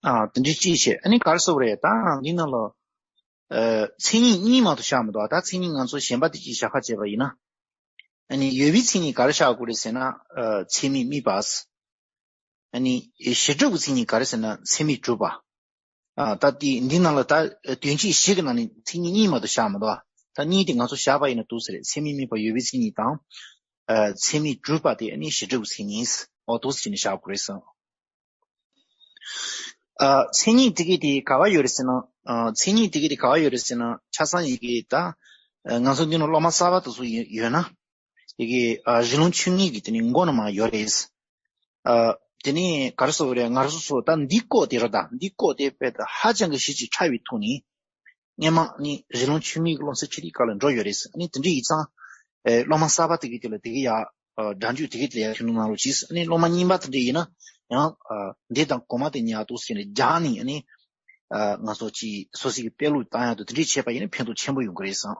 ཨ་དེ་འདྲ་ཅིག་བྱས། ཨ་ནི་ག་རེ་ཟེར་དགོས་རེད། ད་འདི་ནང་ལ་ཨ་མཚན་ཉིད་གཉིས་མ་གཏོགས་བཞག་མི་འདུག་ད་མཚན་ཉིད་ང་ཚོ་གཞན་པ་དེ་ཅིག་བཞག་ཁ་བྱས་པ་ཡིན་ན། ཨ་ནི་ཡོད་པའི་མཚན་ཉིད་ག་རེ་བཞག་དགོས་རེད་ཟེར་ན། ཨ་ཚད་མས་དམིགས་པ། ཨ་ནི་གཞི་གྲུབ་ཀྱི་མཚན་ཉིད་ག་རེ་ཟེར་ན། ཚད་མས་གྲུབ་པ། ཨ་ད་དེ་འདི་ནང་ལ་ད་དོན་བྱེད་བཞི་གི་ནང་ནས་མཚན་ཉིད་གཉིས་མ་གཏོགས་བཞག་མི་འདུག་ད་གཉིས་དེ་ང་ཚོ་བཞག་པ་ཡིན་ན་འདུག་ཟེར་རེད། ཚད་མས་དམིགས་པ་ཡོད་པའི་མཚན་ཉིད་དང་། ཨ་ཚད་མས་གྲུབ་པ་དེ་ཨ་ནི་གཞི་གྲུབ་ཀྱི་མཚན་ཉིད། འོ་འདུག་ཟེར་ནས་བཞག་དགོས་རེད་གསུངས། ཨ་མཚན་ཉིད་དེ་གི་དེ་ག་བ་ཡོད་རེད་ཟེར་ན། ཨ་མཚན་ཉིད་དེ་གི་དེ་ག་བ་ཡོད་རེད་ཟེར་ན། ཆ་ཚང་ཡི་གེ་ད་ཨ་ང་ཚོ་འདི་ནང་སློབ་མ་གསར་པ་དེ་ཚོ་ཡོད་ཡོད་ན། དེ་གི་ཨ་རི་ལུང་ཆོས་ཉིད་ཀྱི་དེ་ནི་མགོ་ནས་མར་ཡོད་རེད། ཨ་དེ་ནི་ག་རེ་ཟེར་དགོས་རེད། ང་རང་ཚོ་ཚོ་ད་འདི་སྐོར་དེ་ར། ད་འདི་སྐོར་དེ་དཔེ་ད་ཧ་ཅང་གི་ཞེ་ཅིག་ཕྲ་བའི་ཐོག་ནས། སྔོན་མ་ནི་རི་ལུང་ཆོས་ཉིད་ཀྱི་སློབ་ཚན་ཆེད་དུ་སྐབས་ལ་འགྲོ་ཡོད་རེད། ཨ་ནི་དེ་འདྲ་ཡིན་ཙང་། ཨེ་སློབ་མ་གསར་པ་དེ་གི་དེ་ལ་དེ་གི་ཡ། ཨ་སྒྲ་འཇུག་དེ་གི་དེ་ལ་ཡ་ཐུགས་སྣང་གནང་རོགས་གྱིས། ཨ་ནི་སློབ་མ་རྙིང་པ་དེ་འདྲ་ཡིན་ན་ཡང་། ཨ་འདི་དང་གོང་མ་དེ་གཉིས་ཡ་འདུག་ཟེར་ནས་སྦྱར་ནས། ཨ་ནི་ཨ་ང་ཚོ་ཅིག་སོ་སོ་གི་དཔེ་ཀློག་བཏང་ཡག་ཏུ་དེ་འདྲ་བྱས་པ་ཡིན་ན་ཕན་ཐོགས་ཆེན་པོ་ཡོང་གི་རེད་བསམ།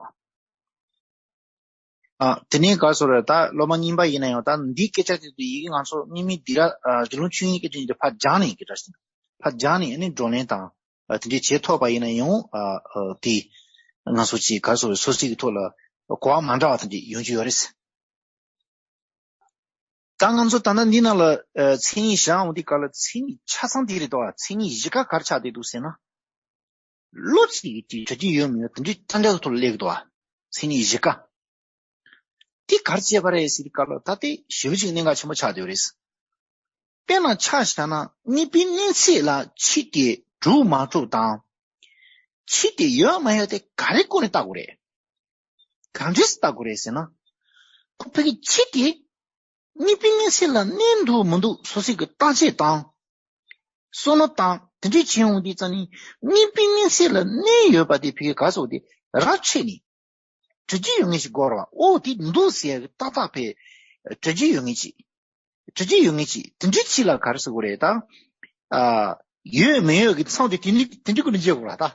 ཨ་དེ་ནས་ག་རེ་ཟེར་དགོས་རེད། ད་སློབ་མ་རྙིང་པ་ཡིན་ན་ཡང་ད་འདིའི་སྐད་ཆ་དེ་ཚོ་ཡི་གེ་ང་ཚོ་དངོས་མིང་འདི་ར། ཨ་རི་ལུང་ཆོས་ཉིད་སྐད་ཆ་འདི་ཕར་སྦྱར་ནས་གི་འདྲ་ཞིག་ཕར་སྦྱར་ནས། ཨ་ནི་བགྲོ་གླེང་དང་། ཨ་དེ་འདྲའི་བྱེད་ཐུབ་པ་ཡིན་ན་ཡང་། ཨ་ཨ་དེ་ང་ཚོ་ཅིག་ག་རེ་ཟེར་དགོས་རེད། སོ་སོ་གི་ཐོག་ལ་གོ་བ་མ་འདྲ་བ་དེ་འདྲ་ཡོང་རྒྱུ་ཡོད་རེད། ད་ང་ཚོ་ད་ལྟ་འདི་ནང་ལ་ཨ་མཚན་ཉིད་བཞག་འོང་དུས་སྐབས་ལ་མཚན་ཉིད་ཆ་ཚང་དེ་རེད་དོ། མཚན་ཉིད་བཞི་ཀ་ག་རེ་ཆགས་བསྡད་འདུག་ཟེར་ན། བློ་གཅིག་གིས་ཅིག་གྲུབ་ཀྱི་ཡོད་མེད་དེ་འདྲའི་ཐ་འདྲ་ཐོག་ལ་སླེབས་འདུག་བ། མཚན་ཉིད་བཞི་ཀ་དེ་ག་རེ་བྱས་པ་རེད་ཟེར་དུས་སྐབས་ལ། ད་དེ་ཞེ་པོ་ཅིག་གནད་འགག་ཆེན་པོ་ཆགས་བསྡད་ཡོད་རེད། དཔེར་ན་ཆ་བཞག་ན། དངོས་པོའི་གནས་ཚད་ལ་ཆོས་དེ་གྲུབ་མ་གྲུབ་དང་། ཆོས་དེ་ཡོད་མ་ཡོད་དེ་ག་རེ་སྐོར་ནས་བལྟ་དགོས་རེད། གང་འདྲས་བལྟ་དགོས་རེད་ཟེར་ན། ཁོ་ཕ་གི་ཆོས་དེ་དངོས་པོའི་གནས་ཚད་ལ་གནས་འདུག་མི་འདུག་སོ་སོའི་གི་བརྟག་དཔྱད་དང་། བསམ་བློ་བཏང་། དེ་འདྲའི་བྱེད་འོང་དུས་ཙང་ནི། དངོས་པོའི་གནས་ཚད་ལ་གནས་ཡོད་པ་དེ་ཕ་གི་ག་རེ་ཟེར་དགོས་རེད། ར་ཆད་ནས་གྲུབ་ཀྱི་ཡོད་ངེས་ཤིག་དགོས་རེད་བ། ཨོ་དེ་འདུག་ཟེར་ཡག་གི་ཏག་ཏག་ཕ་གི་གྲུབ་ཀྱི་ཡོད་ངེས་ཤིག་གྲུབ་ཀྱི་ཡོད་ངེས་ཤིག་དེ་འདྲའི་ཆོས་ལ་ག་རེ་ཟེར་དགོས་རེད་ད། ཨ་ཡོད་མེད་ཡོད་ཀྱི་མཚམས་དེ་དེ་འདྲའི་དེ་འདྲའི་སྒོ་ནས་འཇལ་དགོས་རེད་ད།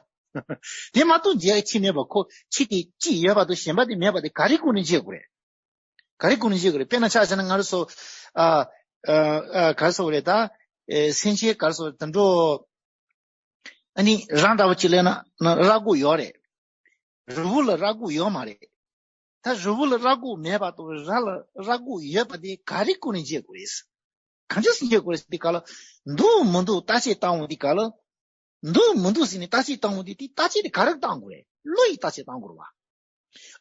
དེ་མ་གཏོགས་འཇལ་ཡག་ཆོས་མེད་པ། ཁོ་ཆོས་དེ་གཅིག་ཡོད་པ་དང་གཞན་པ་དེ་མེད་པ་དེ་ག་རེའི་སྒོ་ནས་འཇལ་དགོས་རེད། ག་རེའི་སྒོ་ནས་འཇལ་དགོས་རེད། དཔེར་ན་ཆ་བཞག་ན་ང་རང་ཚོ། ཨ་ཨ་ཨ་ག་རེ་ཟེར་དགོས་རེད་ད། ཨེ་སེམས་ཅན་ག་རེ་ཟེར་དགོས་རེད། དེ་འདྲ། ཨ་ནི་ར་འདྲ་བོ་ཅིག་སླེབས་ན་ན་ར་སྒོག་ཡོད་རེད། རི་བོ་ལ་ར་སྒོག་ཡོད་མ་རེད། ད་རི་བོ་ལ་ར་སྒོག་མེད་པ་དང་ར་ལ་ར་སྒོག་ཡོད་པ་དེ་ག་རེའི་སྒོ་ནས་འཇལ་དགོས་རེད། གང་ཅི་ཟིག་འཇལ་དགོས་རེད་ཟེར་དུས་སྐབས་ལ། འདུག་མི་འདུག་བརྟག་དཔྱད་བཏང་འོང་དུས་སྐབས་ལ། འདུག་མི་འདུག་ཟེར་ནས་བརྟག་དཔྱད་བཏང་འོང་དུས། དེ་བརྟག་དཔྱད་དེ་ག་རེ་བཏང་དགོས་རེད། བློ་ཡིས་བརྟག་དཔྱད་བཏང་དགོས་རེད་བ།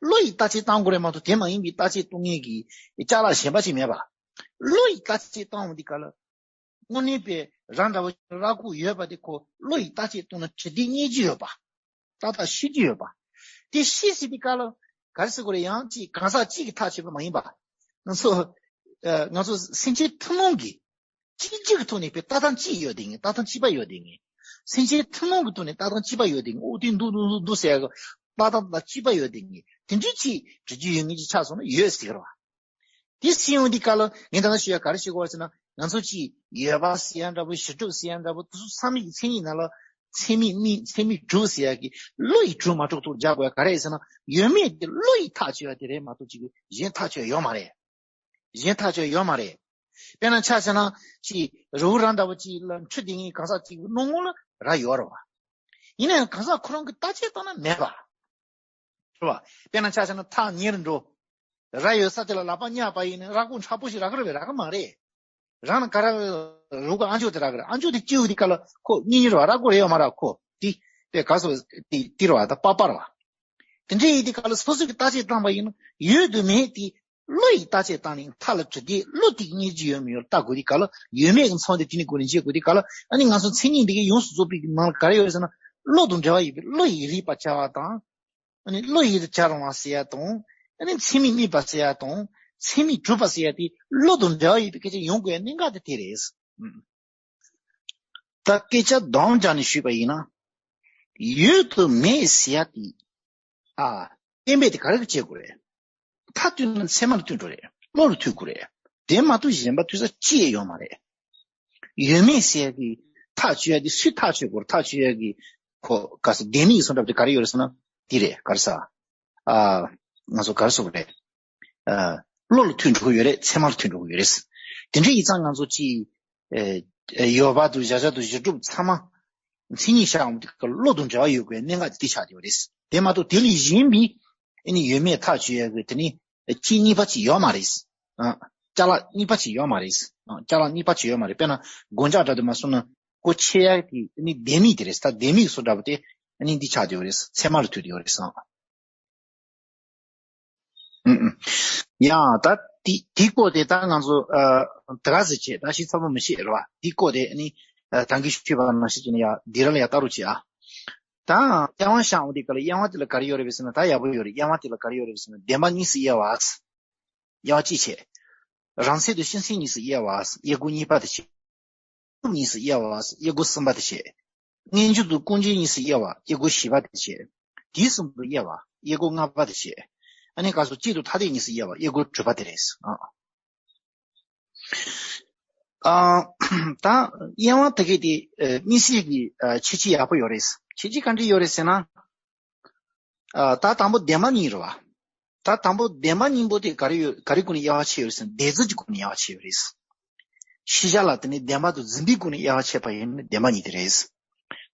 བློ་ཡིས་བརྟག་དཔྱད་བཏང་དགོས་རེད་མ་གཏོགས། དེ་མ་ཡིན་པའི་བརྟག་དཔྱད་གཏོང་མཁན་གྱི་ཅ་ལག་གཞན་པ་ཅིག་མེད་པ། བློ་ཡིས་བརྟག་དཔྱད་བཏང་འོང་དུས་སྐབས་ལ། དངོས་གནས་པའི་ར་འདྲ་བོ་ར་སྒོག་ཡོད་པ་དེ་ཁོ་བློ་ཡིས་བརྟག་དཔྱད་བཏང་ན་གྲུབ་བདེ་རྙེད་ཀྱི་ཡོད་པ། ཏག་ཏག་ཤེས་ཀྱི་ཡོད་པ། དེ་ཤེས་ཟིན་དུས་སྐབས་ལ་ག་རེ་ཟེར་དགོས་རེད། ཡང་ཅིག་གང་ཟག་གཅིག་གིས་ཐག་གཅོད་པ་མ་ཡིན་པ། ང་ཚོ་ཨ་ང་ཚོ་སེམས་ཅན་ཐུན་མོང་གི་གཅིག་གཅིག་གི་ཐོག་ནས་པའི་ལྟ་སྟངས་གཅིག་ཡོད་དེ་ངེས། ལྟ་སྟངས་གཅིག་པ་ཡོད་དེ་ངེས། སེམས་ཅན་ཐུན་མོང་གི་ཐོག་ནས་ལྟ་སྟངས་གཅིག་པ་ཡོད་དེ་ངེས། ཨོ་དེ་འདུག་འདུག་འདུག་འདུག་ཟེར་ཡག་གི་ལྟ་སྟངས་དང་གཅིག་པ་ཡོད་དེ་ངེས། དེ་འདྲའི་ཅིག་གྲུབ་ཀྱི་ཡོད་ངེས་ཅིག་ཆགས་སོང་ན་ཡོད་ཟེར་གི་རེད་བ། དེ་ཟེར་ཡོང་དུས་སྐབས་ལ་ངས་ད་ལྟ་ཞུ་ཡག་ག་རེ་ཞུ་དགོས་ཟེར་ན། ང་ཚོ་ཅིག་ཡོད་པ་ཟེར་ཡག་འདྲ་པོ། གཞི་གྲུབ་ཟེར་ཡག་འདྲ་པོ། དེ་ཚོ་ཚང་མའི་མཚན་ཉིད་ནང་ལ་ཚད་མས་དམིགས། ཚད་མས་གྲུབ་ཟེར་ཡག་གི་བློ་ཡིས་གྲུབ་མ་གྲུབ་ཐོག་སྦྱར་དགོས་ཡག་ག་རེ་ཟེར་ན། ཡོད་མེད་དེ་བློ་ཡིས་ཐག་གཅོད་ཡག་དེ་རེད་མ་གཏོགས་ཅིག་གཞན་ཐག་གཅོད་ཡག་ཡོད་མ་རེད། གཞན་ཐག་ཆོད་ཡོད་མ་རེད། དཔེར་ན་ཆ་བཞག་ན་ཅིག་རི་བོ་ར་འདྲ་བོ་ཅིག་ལ་འཕྲུལ་དེ་ངའི་གང་ཟག་ཅིག་གི་སྣང་ངོ་ལ་ར་ཡོད་རེད་བ། ཡིན་ན་ཡང་གང་ཟག་ཁོ་རང་གི་བརྟག་དཔྱད་བཏང་ན་མེད་པ། རེད་བ། དཔེར་ན་ཆ་བཞག་ན་ཐག་ཉེ་རུ་འགྲོ། ར་ཡོད་ས་དེ་ལ་ལག་པ་བསྙབས་པ་ཡིན་ན་ར་ཀོ་མཁྲེགས་པོ་ཞིག་རག་གི་རེད་པས། རག་གི་མ་རེད། རང་ལ་ག་རེ་རུ་ག་ཨ་མཆོག་དེ་རག་གི་རེད། ཨ་མཆོག་དེ་སྐྱེ་བོ་དེ་ག་ལ་ཁོ་གཉིས་གཉིས་རེད་བ། ར་ཀོ་རེད་ཡོད་མ་རེད། ཁོ་དེ་དེ་ག་སོ་དེ་དེ་རེད་བ། ད་པ་པ་རེད་བ། དེ་འདྲའི་ཡིན་དེ་ག་ལ་སོ་སོ་གི་བརྟག་དཔྱད་བཏང་པ་ཡིན་ན་ཡོད་དུ་མེད་དེ་བློ་ཡིས་བརྟག་དཔྱད་བཏང་ནས་མཐའ་ལ་གྲུབ་དེ་བློ་དེ་གཉིས་ཀྱི་ཡོད་མེད་ལ་བལྟ་དགོས་དེ་ག་ལ་ཡོད་མེད་ཀྱི་མཚོན་དེ་དེ་ནས་སྒོ་ནས་འབྱེད་དགོས་དེ་ག་ལ། ཨ་ནི་ང་ཚོ་མཚན་ཉིད་འདི་གའི་ཡོངས་སུ་རྫོགས་པའི་ནང་ལ་ག་རེ་ཡོད་རེད་ཟེར་ན་བློ་དང་འབྲེལ་བ་ཡོད་པའི་བློ་ཡིས་རིག་པར་བྱ་བ་དང་། ཨ་ནི་བློ་ཡིས་བྱ་རུང་བ་ཟེར་ཡ་དང་། ཨ་ནི་མཚན་མས་དམིགས་པ་ཟེར་ཡ་དང་། མཚན་མས་གྲུབ་པ་ཟེར་ཡ་དེ་བློ་དང་འབྲེལ་བ་ཡོད་པའི་སྐད་ཆ་ཡོང་དགོས་ཡ་གནད་འགག་དེ་དེ་རེད། ཨུམ། ད་སྐད་ཆ་དོན་སྦྱར་ནས་ཞུས་པ་ཡིན་ན། ཡོད་དུ་མེད་ཟེར་ཡ་དེ། ཨ། གཏན་འབེབས་དེ་ག་རེ་གིས་བྱེད་དགོས་རེད། མཐའ་མཐུན་ན་ཚད་མ་ལ་མཐུན་འགྲོ་རེད། བློ་ལ་མཐུན་དགོས་རེད། དེ་མ་གཏོགས་གཞན་པ་མཐུན་ས་ཅི་ཡང་ཡོད་མ་རེད། ཡོད་མེད་ཟེར་ཡ་གི་ཐག་གཅོད་ཡ་གི་སུས་ཐག་གཅོད་དགོས་རེད། ཐག་གཅོད་ཡ་གི་ཁོ་ག་ས་ལྡན་མིན་གསུང་གྲབས་དེ་ག་རེ་ཡོད་རེད་ཟེར་ན་འདི་རེད། ག་རེ་ཟ། ཨ། ང་ཚོ་ག་རེ་ཟེར་དགོས་རེད། ཨ། བློ་ལ་མཐུན་འགྲོ་གི་ཡོད་རེད། ཚད་མ་ལ་མཐུན་འགྲོ་གི་ཡོད་རེད། དེ་འདྲ་ཡིན་ཙང་ང་ཚོ་ཅིག་ཨེ། ཡོད་པ་དང་བཞག་བཞག་དང་གཞི་གྲུབ་ཚང་མ་མཚན་ཉིད་བཞག་འོང་དུས་བློ་དང་འབྲེལ་བ་ཡོད་དགོས་གནད་འགག་དེ་ཆགས་ཡོད་རེད། དེ་མ་གཏོགས་དེ་ལས་གཞན་པའི་ཨ་ནི་ཡོད་མེད་ཐག་གཅོད་ཡ་གི་དེ་ནི་གཅིག་གཉིས་པ་ཅིག་ཡོད་མ་རེད། ཨ། ཅ་ལག་གཉིས་པ་ཅིག་ཡོད་མ་རེད། ཨ། ཅ་ལག་གཉིས་པ་ཅིག་ཡོད་མ་རེད། དཔེར་ན་སྒོ་ལྕགས་འདྲ་དུ་མ་སོང་ན་སྒོ་ཕྱེ་ཡ་གི་ཨ་ནི་ལྡན་མིན་དེ་རེད། ད་ལྡན་མིན་སོ་འདྲ་པོ་དེ་ཨ་ནི་འདི་ཆགས་ཡོད་རེད། ཚད་མ་ལ་མཐུན་ཡོད་རེད། ཨ། ཨུམ་ཨུམ། ཡ། ད་དེ་དེའི་སྐོར་དེ་ད་ང་ཚོ་ཨ་དེ་ག་ཟེར་བྱས་ད་ཞིབ་ཚགས་པོ་མི་ཤེས་རེད་བ། དེའི་སྐོར་དེ་ནི་ཨ་ད་གིན་ཞུས་པ་ནང་བཞིན་བྱས་ནས་ཡ་འདི་ར་ལ་ཡ་ལྟ་རོགས་བྱེད་ཨ། ད་དབྱེ་བ་བཞག་འོང་དེ་ག་ལ་དབྱེ་བ་དེ་ལ་ག་རེ་ཡོད་རེད་ཟེར་ན། ད་ཡག་པོ་ཡོད་རེད། དབྱེ་བ་དེ་ལ་ག་རེ་ཡོད་རེད་ཟེར་ན་བདེན་པ་གཉིས་སུ་དབྱེ་བ། དབྱེ་བ་གཅིག་བྱས། རང་མཚན་དང་སྤྱི་མཚན་གཉིས་སུ་དབྱེ་བ། དབྱེ་སྒོ་གཉིས་པ་དེ་བྱས། གཉིས་སུ་དབྱེ་བ། དབྱེ་སྒོ་གསུམ་པ་དེ་བྱས། སྔོན་འཇུག་དང་ཀུན་འཇུག་གཉིས་སུ་དབྱེ་བ། དབྱེ་སྒོ་བཞི་པ་དེ་བྱས། དུས་གསུམ་དུ་དབྱེ་བ། དབྱེ་སྒོ་ལྔ་པ་དེ་བྱས། ཨ་ནི་ག་སོ་སྤྱི་དང་ཐ་དད་གཉིས་སུ་དབྱེ་བ། དབྱེ་སྒོ་དྲུག་པ་དེ་རེད། ཨ། ཨ། ད་དབྱེ་བ་དེ་གའི་དེ་ཨ་དམིགས་བསལ་གྱི་ཨ་ཁྱད་ཆོས་ཡག་པོ་ཡོད་རེད། ཁྱད་ཆོས་ག་འདྲ་ཡོད་རེད་ཟེར་ན། ཨ། ད་དང་པོ་བདེན་པ་གཉིས་རེད་བ། ད་དང་པོ་བདེན་པ་གཉིས་པོ་དེ་ག་རེ་ཡོད། ག་རེ་སྒོ་ནས་དབྱེ་བ་ཕྱེ་ཡོད་རེད་ཟེར་ན་འདོད་འཛིན་གྱི་སྒོ་ནས་དབྱེ་བ་ཕྱེ་ཡོད་རེད། ཤེས་བྱ་ལ་དེ་ནི་བདེན་པ་དང་འཛིན་པའི་སྒོ་ནས་དབྱེ་བ་ཕྱེ་བ་ཡིན་ན་བདེན་པ་གཉིས་དེ་རེད།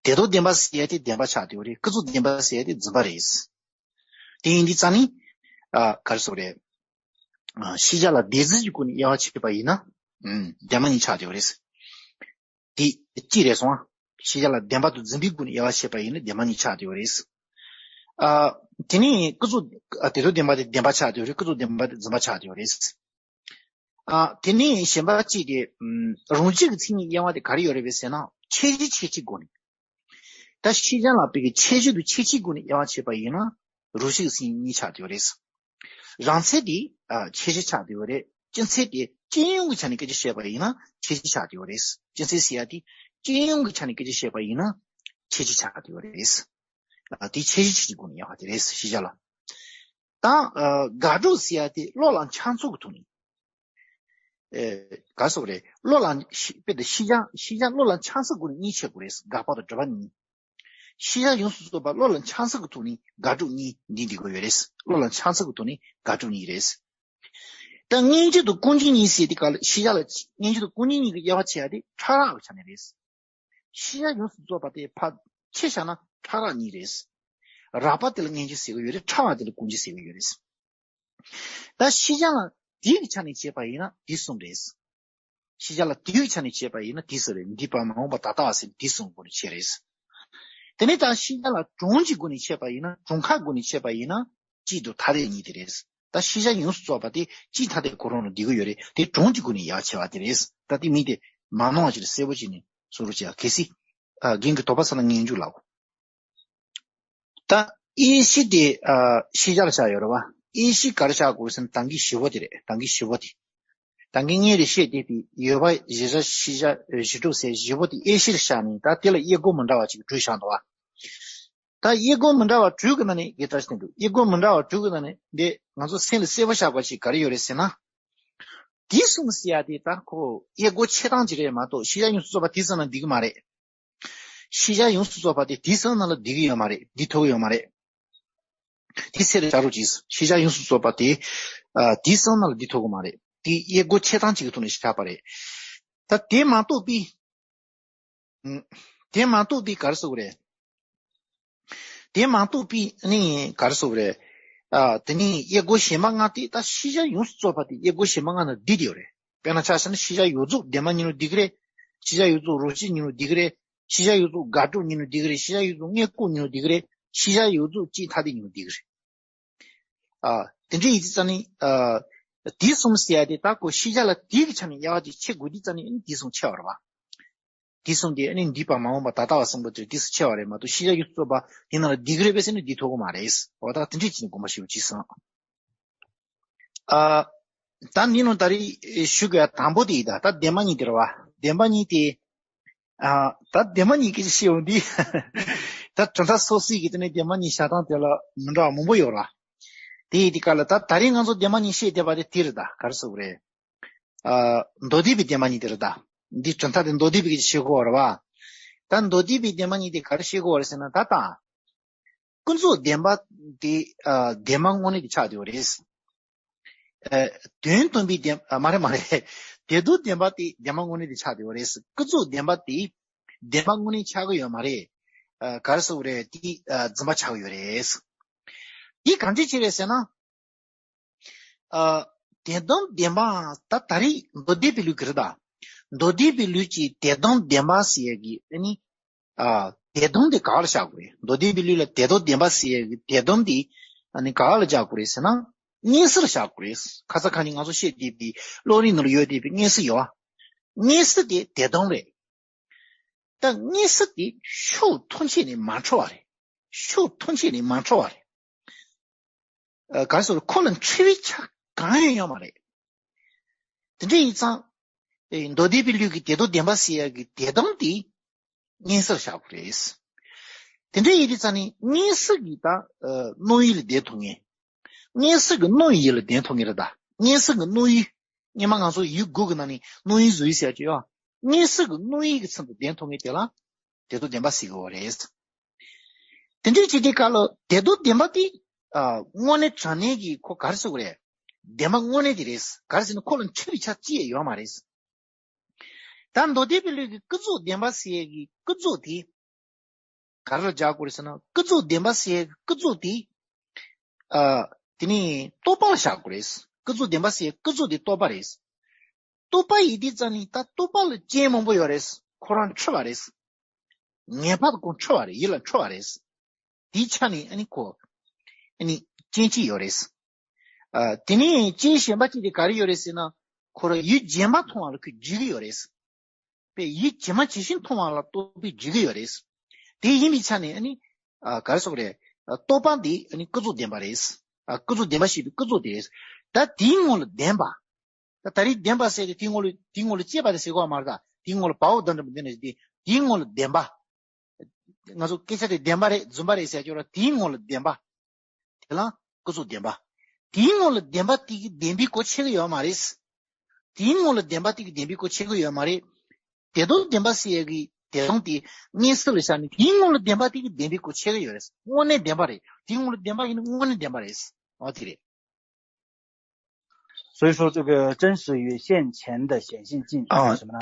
དེ་དོན་བདེན་པ་ཟེར་ཡ་དེ་བདེན་པ་ཆགས་བསྡད་ཡོད་རེད། ཀུན་རྫོབ་བདེན་པ་ཟེར་ཡ་དེ་རྫུན་པ་རེད། དེ་ཡིན་དུས་ཙང་ནི། ཨ། ག་རེ་ཟེར་དགོས་རེད། ཨ། ཤེས་བྱ་ལ་འདོད་འཛིན་གྱི་སྒོ་ནས་དབྱེ་བ་ཕྱེ་བ་ཡིན་ན། ཨུམ། བདེན་པ་གཉིས་ཆགས་བསྡད་ཡོད་རེད། དེ་གཅིག་རེད་སོང་ཨ། ཤེས་བྱ་ལ་བདེན་པ་དང་རྫུན་པའི་སྒོ་ནས་དབྱེ་བ་ཕྱེ་བ་ཡིན་ན་བདེན་པ་གཉིས་ཆགས་བསྡད་ཡོད་རེད། ཨ། དེ་ནས་ཀུན་རྫོབ། ཨ། དེ་དོན་བདེན་པ་དེ་བདེན་པ་ཆགས་བསྡད་ཡོད་རེད། ཀུན་རྫོབ་བདེན་པ་དེ་རྫུན་པ་ཆགས་བསྡད་ཡོད་རེད། ཨ། དེ་ནས་གཞན་པ་གཅིག་དེ། ཨུམ། རང་སྤྱི་གི་མཚན་ཉིད་དབྱེ་བ་དེ་ག་རེ་ཡོད་རེད་པས་ཟེར་ན་ཁྱད་གཞི་ཁྱད་ཆོས་སྒོ་ནས། ད་ཤེས་བྱ་ལ་དཔེ་གི་ཁྱད་གཞི་དང་ཁྱད་ཆོས་སྒོ་ནས་དབྱེ་བ་ཕྱེ་བ་ཡིན་ན་རང་སྤྱི་གི་མཚན་ཉིད་གཉིས་ཆགས་བསྡད་ཡོད་རེད། རང་མཚན་དེ་ཨ་ཁྱད་གཞི་ཆགས་བསྡད་ཡོད་རེད། སྤྱི་མཚན་དེ་སྤྱི་ཡོངས་ཀྱི་ཆ་ནས་སྐད་ཆ་བཤད་པ་ཡིན་ན་ཁྱད་གཞི་ཆགས་བསྡད་ཡོད་རེད། སྤྱི་མཚན་ཟེར་ཡ་དེ་སྤྱི་ཡོངས་ཀྱི་ཆ་ནས་སྐད་ཆ་བཤད་པ་ཡིན་ན་ཁྱད་གཞི་ཆགས་བསྡད་ཡོད་རེད། ཨ། དེ་ཁྱད་གཞི་ཁྱད་གཞི་སྒོ་ནས་དབྱེ་བ་དེ་རེད། ཤེས་བྱ་ལ། ད་ཨ་དགག་སྒྲུབ་ཟེར་ཡ་དེ་བློ་ལ་འཆར་ཚུལ་གྱི་ཐོག་ནས། ཨེ། ག་སོགས་རེད། བློ་ལ་ཤེས་དཔེ་དེ་ཤེས་བྱ་ཤེས་བྱ་བློ་ལ་འཆར་ཚུལ་སྒོ་ནས་གཉིས་ཕྱེ་དགོས་རེད། དགག་པ་དང་སྒྲུབ་པ་གཉིས། ཤེས་བྱ་ཡོངས་སུ་རྫོགས་པ་བློ་ལ་འཆར་ཚུལ་གྱི་ཐོག་ནས་དགག་སྒྲུབ་གཉིས་འདི་འདི་དགོས་ཡོད་རེད། བློ་ལ་འཆར་ཚུལ་གྱི་ཐོག་ནས་དགག་སྒྲུབ་གཉིས་རེད། ད་སྔོན་འཇུག་དང་ཀུན་འཇུག་གཉིས་ཟེར་དེ་ག་ལ་ཤེས་བྱ་ལ་སྔོན་འཇུག་དང་ཀུན་འཇུག་གཉིས་ཀྱི་དབྱེ་བ་ཕྱེ་ཡ་དེ་ཕྲ་རགས་ཀྱི་ཆ་ནས་རེད། ཤེས་བྱ་ཡོངས་སུ་རྫོགས་པ་དེ་ཕར་ཕྱེ་བཞག་ན་ཕྲ་རགས་གཉིས་རེད། རགས་པ་དེ་ལ་སྔོན་འཇུག་ཟེར་གྱི་ཡོད་རེད། ཕྲ་བ་དེ་ལ་ཀུན་འཇུག་ཟེར་གྱི་ཡོད་རེད། ད་ཤེས་བྱ་ལ་དེ་གི་ཆ་ནས་བྱས་པ་ཡིན་ན་དེ་གསུམ་རེད། ཤེས་བྱ་ལ་དེ་གི་ཆ་ནས་བྱས་པ་ཡིན་ན་དེ་གསུམ་རེད། འདས་པ་མ་འོངས་པ་ད་ལྟ་བ་ཟེར་དེ་གསུམ་སྒོ་ནས་བྱས་རེད། དེ་ནས་ད་ཤེས་བྱ་ལ་གྲངས་ཀྱི་སྒོ་ནས་བྱས་པ་ཡིན་ན་གྲངས་ཁ་སྒོ་ནས་བྱས་པ་ཡིན་ན་སྤྱི་དང་ཐ་དད་གཉིས་དེ་རེད། ད་ཤེས་བྱ་ཡོངས་སུ་རྫོགས་པ་དེ་སྤྱི་ཐ་དད་ཁོ་རང་ལ་འདུས་ཀྱི་ཡོད་རེད། དེ་གྲངས་ཀྱི་སྒོ་ནས་ཡར་བྱས་པ་དེ་རེད། ད་དེ་མིང་དེ་མ་ནོར་བ་ཅིག་ལ་གསལ་པོ་བྱས་ནས་བཟོ་རོགས་བྱས། གལ་སྲིད་ཨ་རྒན་གྱིས་དོགས་པ་ཟ་ན་ངས་འཇུག་ལབ། ད་དབྱེ་གཞི་དེ་ཨ་ཤེས་བྱ་ལ་བཞག་ཡོད་རེད་བ། དབྱེ་གཞི་ག་རེ་བཞག་དགོས་ཟེར་ན་དང་གི་བཞི་པོ་དེ་རེད། དང་གི་བཞི་པོ་དེ། དང་གི་ལྔ་རེ་བཤད་དེ་དེ་ཡོད་པ་གཞི་བྱ་ཤེས་བྱ་གཞི་གྲུབ་ཟེར་བཞི་པོ་དེ་དབྱེ་གཞིར་བཞག་ནས་ད་དེ་ལ་དབྱེ་སྒོ་མི་འདྲ་བ་ཅིག་བགྲོད་བཞག་འདུག་བ། ད་དབྱེ་སྒོ་མི་འདྲ་བ་དྲུག་གི་ནང་ནས་དེ་ལྟར་བསྟན་འདུག་དབྱེ་སྒོ་མི་འདྲ་བ་དྲུག་གི་ནང་ནས་འདི་ང་ཚོ་སེམས་ལ་གསལ་པོ་བཞག་པ་ཞིག་ག་རེ་ཡོད་རེད་ཟེར་ན། དེ་གསུམ་ཟེར་ཡ་དེ་ད་ཁོ་དབྱེ་སྒོ་ཕྱེ་སྟངས་ཅིག་རེད་མ་གཏོགས་ཤེས་བྱ་ཡོངས་སུ་རྫོགས་པ་དེ་ཙམ་ན་འགྲིག་གི་མ་རེད། ཤེས་བྱ་ཡོངས་སུ་རྫོགས་པ་དེ་དེ་ཙམ་ན་ལ་འགྲིག་གི་ཡོད་མ་རེད། འགྲིག་ཐུབ་ཀྱི་ཡོད་མ་རེད། དེ་ཚེ་རེ་བྱ་རོགས་གྱིས། ཤེས་བྱ་ཡོངས་སུ་རྫོགས་པ་དེ་ཨ་དེ་ཙམ་ན་ལ་འགྲིག་ཐུབ་ཀྱི་མ་རེད། དེ་དབྱེ་སྒོ་ཕྱེ་སྟངས་གཅིག་གི་ཐོག་ནས་བཞག་པ་རེད། ད་དེ་མ་གཏོགས་པའི། ཨུམ། དེ་མ་གཏོགས་པའི་ག་རེ་ཟེར་དགོས་རེད། དེ་མ་གཏོགས་པའི་ནི་ག་རེ་ཟེར་དགོས་རེད། ཨ། དེ་ནི་དབྱེ་སྒོ་གཞན་པ་ལྔ་དེ་ད་ཤེས་བྱ་ཡོངས་སུ་རྫོགས་པ་དེ་དབྱེ་སྒོ་གཞན་པ་ལྔ་ནང་བསྡུས་ཏེ་ཡོད་རེད། དཔེར་ན་ཆ་བཞག་ན་ཤེས་བྱ་ཡོངས་རྫོགས་བདེན་པ་ཡིན་རུང་འགྲིག་གི་རེད། ཤེས་བྱ་ཡོངས་རྫོགས་རོ་གཅིག་ཡིན་རུང་འགྲིག་གི་རེད། ཤེས་བྱ་ཡོངས་རྫོགས་དགག་སྒྲུབ་ཡིན་རུང་འགྲིག་གི་རེད། ཤེས་བྱ་ཡོངས་རྫོགས་དངོས་ལྐོག་ཡིན་རུང་འགྲིག་གི་རེད། ཤེས་བྱ་ཡོངས་རྫོགས་སྤྱི་ཐ་དད་ཡིན་རུང་འགྲིག་གི་རེད། ཨ། དེ་འདྲ་ཡིན་དུས་ཙང་ནི། ཨ། དེ་གསུམ་ཟེར་ཡ་དེ་ད་ཁོ་ཤེས་བྱ་ལ་དེ་གི་ཆ་ནས་དབྱེ་བ་དེ་ཕྱེ་དགོས་དུས་ཙང་ནི་དེ་གསུམ་ཕྱེ་བ་རེད་བ། དེ་གསུམ་དེ་ནི་འདས་པ་མ་འོངས་པ་ད་ལྟ་བ་གསུམ་པོ་དེ་དེ་གསུམ་ཕྱེ་བ་རེད་མ་གཏོགས་ཤེས་བྱ་ཡོངས་སུ་རྫོགས་པ་དེ་ནང་ལ་འགྲིག་གི་རེད་པས་ཟེར་ན་འགྲིག་ཐུབ་ཀྱི་མ་རེད། འོ་ད་དེ་འདྲ་བྱས་ནས་དགོངས་པ་ཞུ་བ་གཅིག་སོང་། ཨ། ད་འདི་ནང་ད་རེས་ཞུ་དགོས་ཡ་དང་པོ་དེ་ཡིན་ད། ད་བདེན་པ་གཉིས་དེ་རེད་བ། བདེན་པ་གཉིས་དེ། ཨ། ད་བདེན་པ་གཉིས་ཀྱི་ཤེས་ཡོང་དུས། ད་གྲུབ་མཐའ་སོ་སོའི་གི་དེ་ནས་བདེན་པ་གཉིས་བཞག་སྟངས་དེ་ལ་མི་འདྲ་བ་མང་པོ་ཡོད་རེད་བ། དེ་ཡིན་དུས་ག་ལ་ད་ད་རེས་ང་ཚོ་བདེན་པ་གཉིས་བཤད་བསྡད་པ་དེ་དེ་རེད་ད། ག་རེ་ཟེར་དགོས་རེད། ཨ། མདོ་སྡེ་པའི་བདེན་པ་གཉིས་དེ་རེད་ད། འདི་གྲུབ་མཐའ་དེ་མདོ་སྡེ་པའི་གི་བཤད་དགོས་རེད་བ། ད་མདོ་སྡེ་པའི་བདེན་པ་གཉིས་དེ་ག་རེ་བཤད་དགོས་རེད་ཟེར་ན་ད་ད། ཀུན་རྫོབ་བདེན་པ་དེ། ཨ། བདེན་པ་དངོས་གནས་དེ་ཆགས་བསྡད་ཡོད་རེད། ཨ། དོན་སྟོན་པའི་བདེན། ཨ། མ་རེད་མ་རེད། དེ་དུས་བདེན་པ་དེ་བདེན་པ་དངོས་གནས་དེ་ཆགས་བསྡད་ཡོད་རེད། ཀུན་རྫོབ་བདེན་པ་དེ་བདེན་པ་དངོས་གནས་ཆགས་ཀྱི་ཡོད་མ་རེད། ཨ། ག་རེ་ཟེར་དགོས་རེད། དེ། ཨ། རྫུན་པ་ཆགས་ཀྱི་ཡོད་རེད། དེ་གང་འདྲ་ཅིག་རེད་ཟེར་ན། ཨ། དོན་དམ་བདེན་པ། ད་ད་རེས་མདོ་སྡེ་པའི་ལུགས་ཀྱི་རེད་ད། མདོ་སྡེ་པའི་ལུགས་ཀྱི་དོན་དམ་བདེན་པ་ཟེར་ཡ་གི་ཨ་ནི། ཨ། དོན་དམ་དེ་ག་ལ་བཞག་དགོས་རེད། མདོ་སྡེ་པའི་ལུགས་ལ་དོན་དམ་བདེན་པ་ཟེར་ཡ་གི་དོན་དམ་དེ་ཨ་ནི་ག་ལ་བཞག་དགོས་རེད་ཟེར་ན། མངོན་གསལ་ལ་བཞག་དགོས་རེད། ཁ་སང་ཁ་ཉིན་ང་ཚོ་བཤད་བསྡད་པའི་བློ་རིག་ནང་ལ་ཡོད་བསྡད་པའི་མངོན་གསལ་ཡོད་བ། མངོན་གསལ་དེ་དོན་དམ་རེད། ད་མངོན་གསལ་དེ་ཕྱོགས་ཐམས་ཅད་ནས་མ་འཕྲོ་བ་རེད། ཕྱོགས་ཐམས་ཅད་ནས་མ་འཕྲོ་བ་རེད། ཨ། ག་རེ་ཟེར། ཁོ་ལ་འཁྲུལ་བའི་ཆ་གང་ཡང་ཡོད་མ་རེད། དེ་འདྲ་ཡིན་ཙང་། ཨེ། མདོ་སྡེ་པའི་ལུགས་ཀྱི་དོན་དམ་བདེན་པ་ཟེར་ཡ་གི་དོན་དམ་དེ་མངོན་གསལ་བཞག་དགོས་རེད། དེ་འདྲ་ཡིན་དུས་ཙང་ནི་མངོན་གསལ་གྱི་ད། ཨ། རྣམ་དབྱེ་ལ་བདེན་མཐོང་མཁན། མངོན་གསལ་གྱི་རྣམ་དབྱེ་ལ་བདེན་མཐོང་མཁན་རེད་ད། མངོན་གསལ་གྱི་རྣམ་དབྱེ། སྔོན་མ་ང་ཚོ་ཡིག་དགུ་གི་ནང་ནས་རྣམ་དབྱེ་བཟོ་ཡིག་ཟེར་གྱི་ཡོད། མངོན་གསལ་གྱི་རྣམ་དབྱེ་གི་ཚུལ་དུ་བདེན་མཐོང་མཁན་དེ་ལ་དོན་དམ་བདེན་པ་ཟེར་གྱི་ཡོད་རེད། དེ་འདྲའི་ཅིག་དེ་ག་ལ་དོན་དམ་བདེན་པ་དེ། ཨ། དངོས་གནས་དྲང་གནས་ཀྱི་ཁོ་ག་རེ་ཟེར་དགོས་རེད། བདེན་པ་དངོས་གནས་དེ་རེད། ག་རེ་ཟེར་ན་ཁོ་ལ་འཁྲུལ་བའི་ཆ་གཅིག་ཡང་ཡོད་མ་རེད། ད་མདོ་སྡེ་པའི་ལུགས་ཀྱི་ཀུན་རྫོབ་བདེན་པ་ཟེར་ཡས་ཀྱི་ཀུན་རྫོབ་དེ། ག་རེ་ལ་སྦྱར་དགོས་རེད་ཟེར་ན། ཀུན་རྫོབ་བདེན་པ་ཟེར་ཡས་ཀྱི་ཀུན་རྫོབ་དེ། ཨ། དེ་ནི་རྟོག་པ་ལ་བཞག་དགོས་རེད། ཀུན་རྫོབ་བདེན་པ་ཟེར་ཡས་ཀུན་རྫོབ་དེ་རྟོག་པ་རེད། རྟོག་པ་ཡིན་དུས་ཙང་ནི་ད་རྟོག་པ་ལ་རྐྱེན་མང་པོ་ཡོད་རེད། ཁོ་རང་འཁྲུལ་བ་རེད། ངེས་པར་དུ་ཁོ་འཁྲུལ་བ་རེད། ཡིད་ལ་འཁྲུལ་བ་རེད། དེའི་ཆ་ནས་ཨ་ནི་ཁོ། ཨ་ནི་རྐྱེན་གཅིག་ཡོད་རེད། ཨ། དེ་ནས་རྐྱེན་གཞན་པ་གཅིག་དེ་ག་རེ་ཡོད་རེད་ཟེར་ན། ཁོ་རང་ཡུལ་རྗེས་མ་མཐོང་བ་ལ་ཁོས་འཇུག་གི་ཡོད་རེད། པས་ཡུལ་ཇི་མ་ཇི་བཞིན་མཐོང་བ་ལ་རྟོག་པས་འཇུག་གི་ཡོད་རེད། དེ་ཡིན་པའི་ཆ་ནས་ཨ་ནི། ཨ། ག་རེ་ཟེར་དགོས་རེད། རྟོག་པ་འདི་ཨ་ནི་ཀུན་རྫོབ་བདེན་པ་རེད། ཨ། ཀུན་རྫོབ་བདེན་པ་ཞེས་པའི་ཀུན་རྫོབ་དེ་རེད། ད་དེའི་ངོ་ལ་བདེན་པ། ད་ད་རེས་བདེན་པ་ཟེར་ཏེ་དེའི་ངོ་ལ་དེའི་ངོ་ལ་དཔྱད་པ་རེད་ཟེར་གོ་མ་རེད་ད། དེའི་ངོ་ལ་བའོ་དང་འདྲ་མི་འདུག་ནས་དེ་དེའི་ངོ་ལ་བདེན་པ། ང་ཚོ་སྐད་ཆ་དེ་བདེན་པ་རེད་རྫུན་པ་རེད་ཟེར་ཀྱོག་ར། དེའི་ངོ་ལ་བདེན་པ། དེ་ལ་ཀུན་རྫོབ་བདེན་པ། དེའི་ངོ་ལ་བདེན་པ་དེ་གི་བདེན་པའི་གོ་ཕྱེ་གི་ཡོད་མ་རེད། དེའི་ངོ་ལ་བདེན་པ་དེ་གི་བདེན་པའི་གོ་ཕྱེ་གི་ཡོད་མ་རེད། དོན་དམ་བདེན་པ་ཟེར་ཡས་ཀྱི་དོན་དམ་དེ་མངོན་གསལ་ལ་བཞག་ནས་དེའི་ངོ་ལ་བདེན་པ་དེ་གི་བདེན་པའི་གོ་ཕྱེ་གི་ཡོད་རེད། དངོས་གནས་བདེན་པ་རེད། དེའི་ངོ་ལ་བདེན་པ་ཡིན་ན་དངོས་གནས་བདེན་པ་རེད། འོ་དེ་རེད། 所以说，这个真实与现前的显性镜 ཨ། 什么呢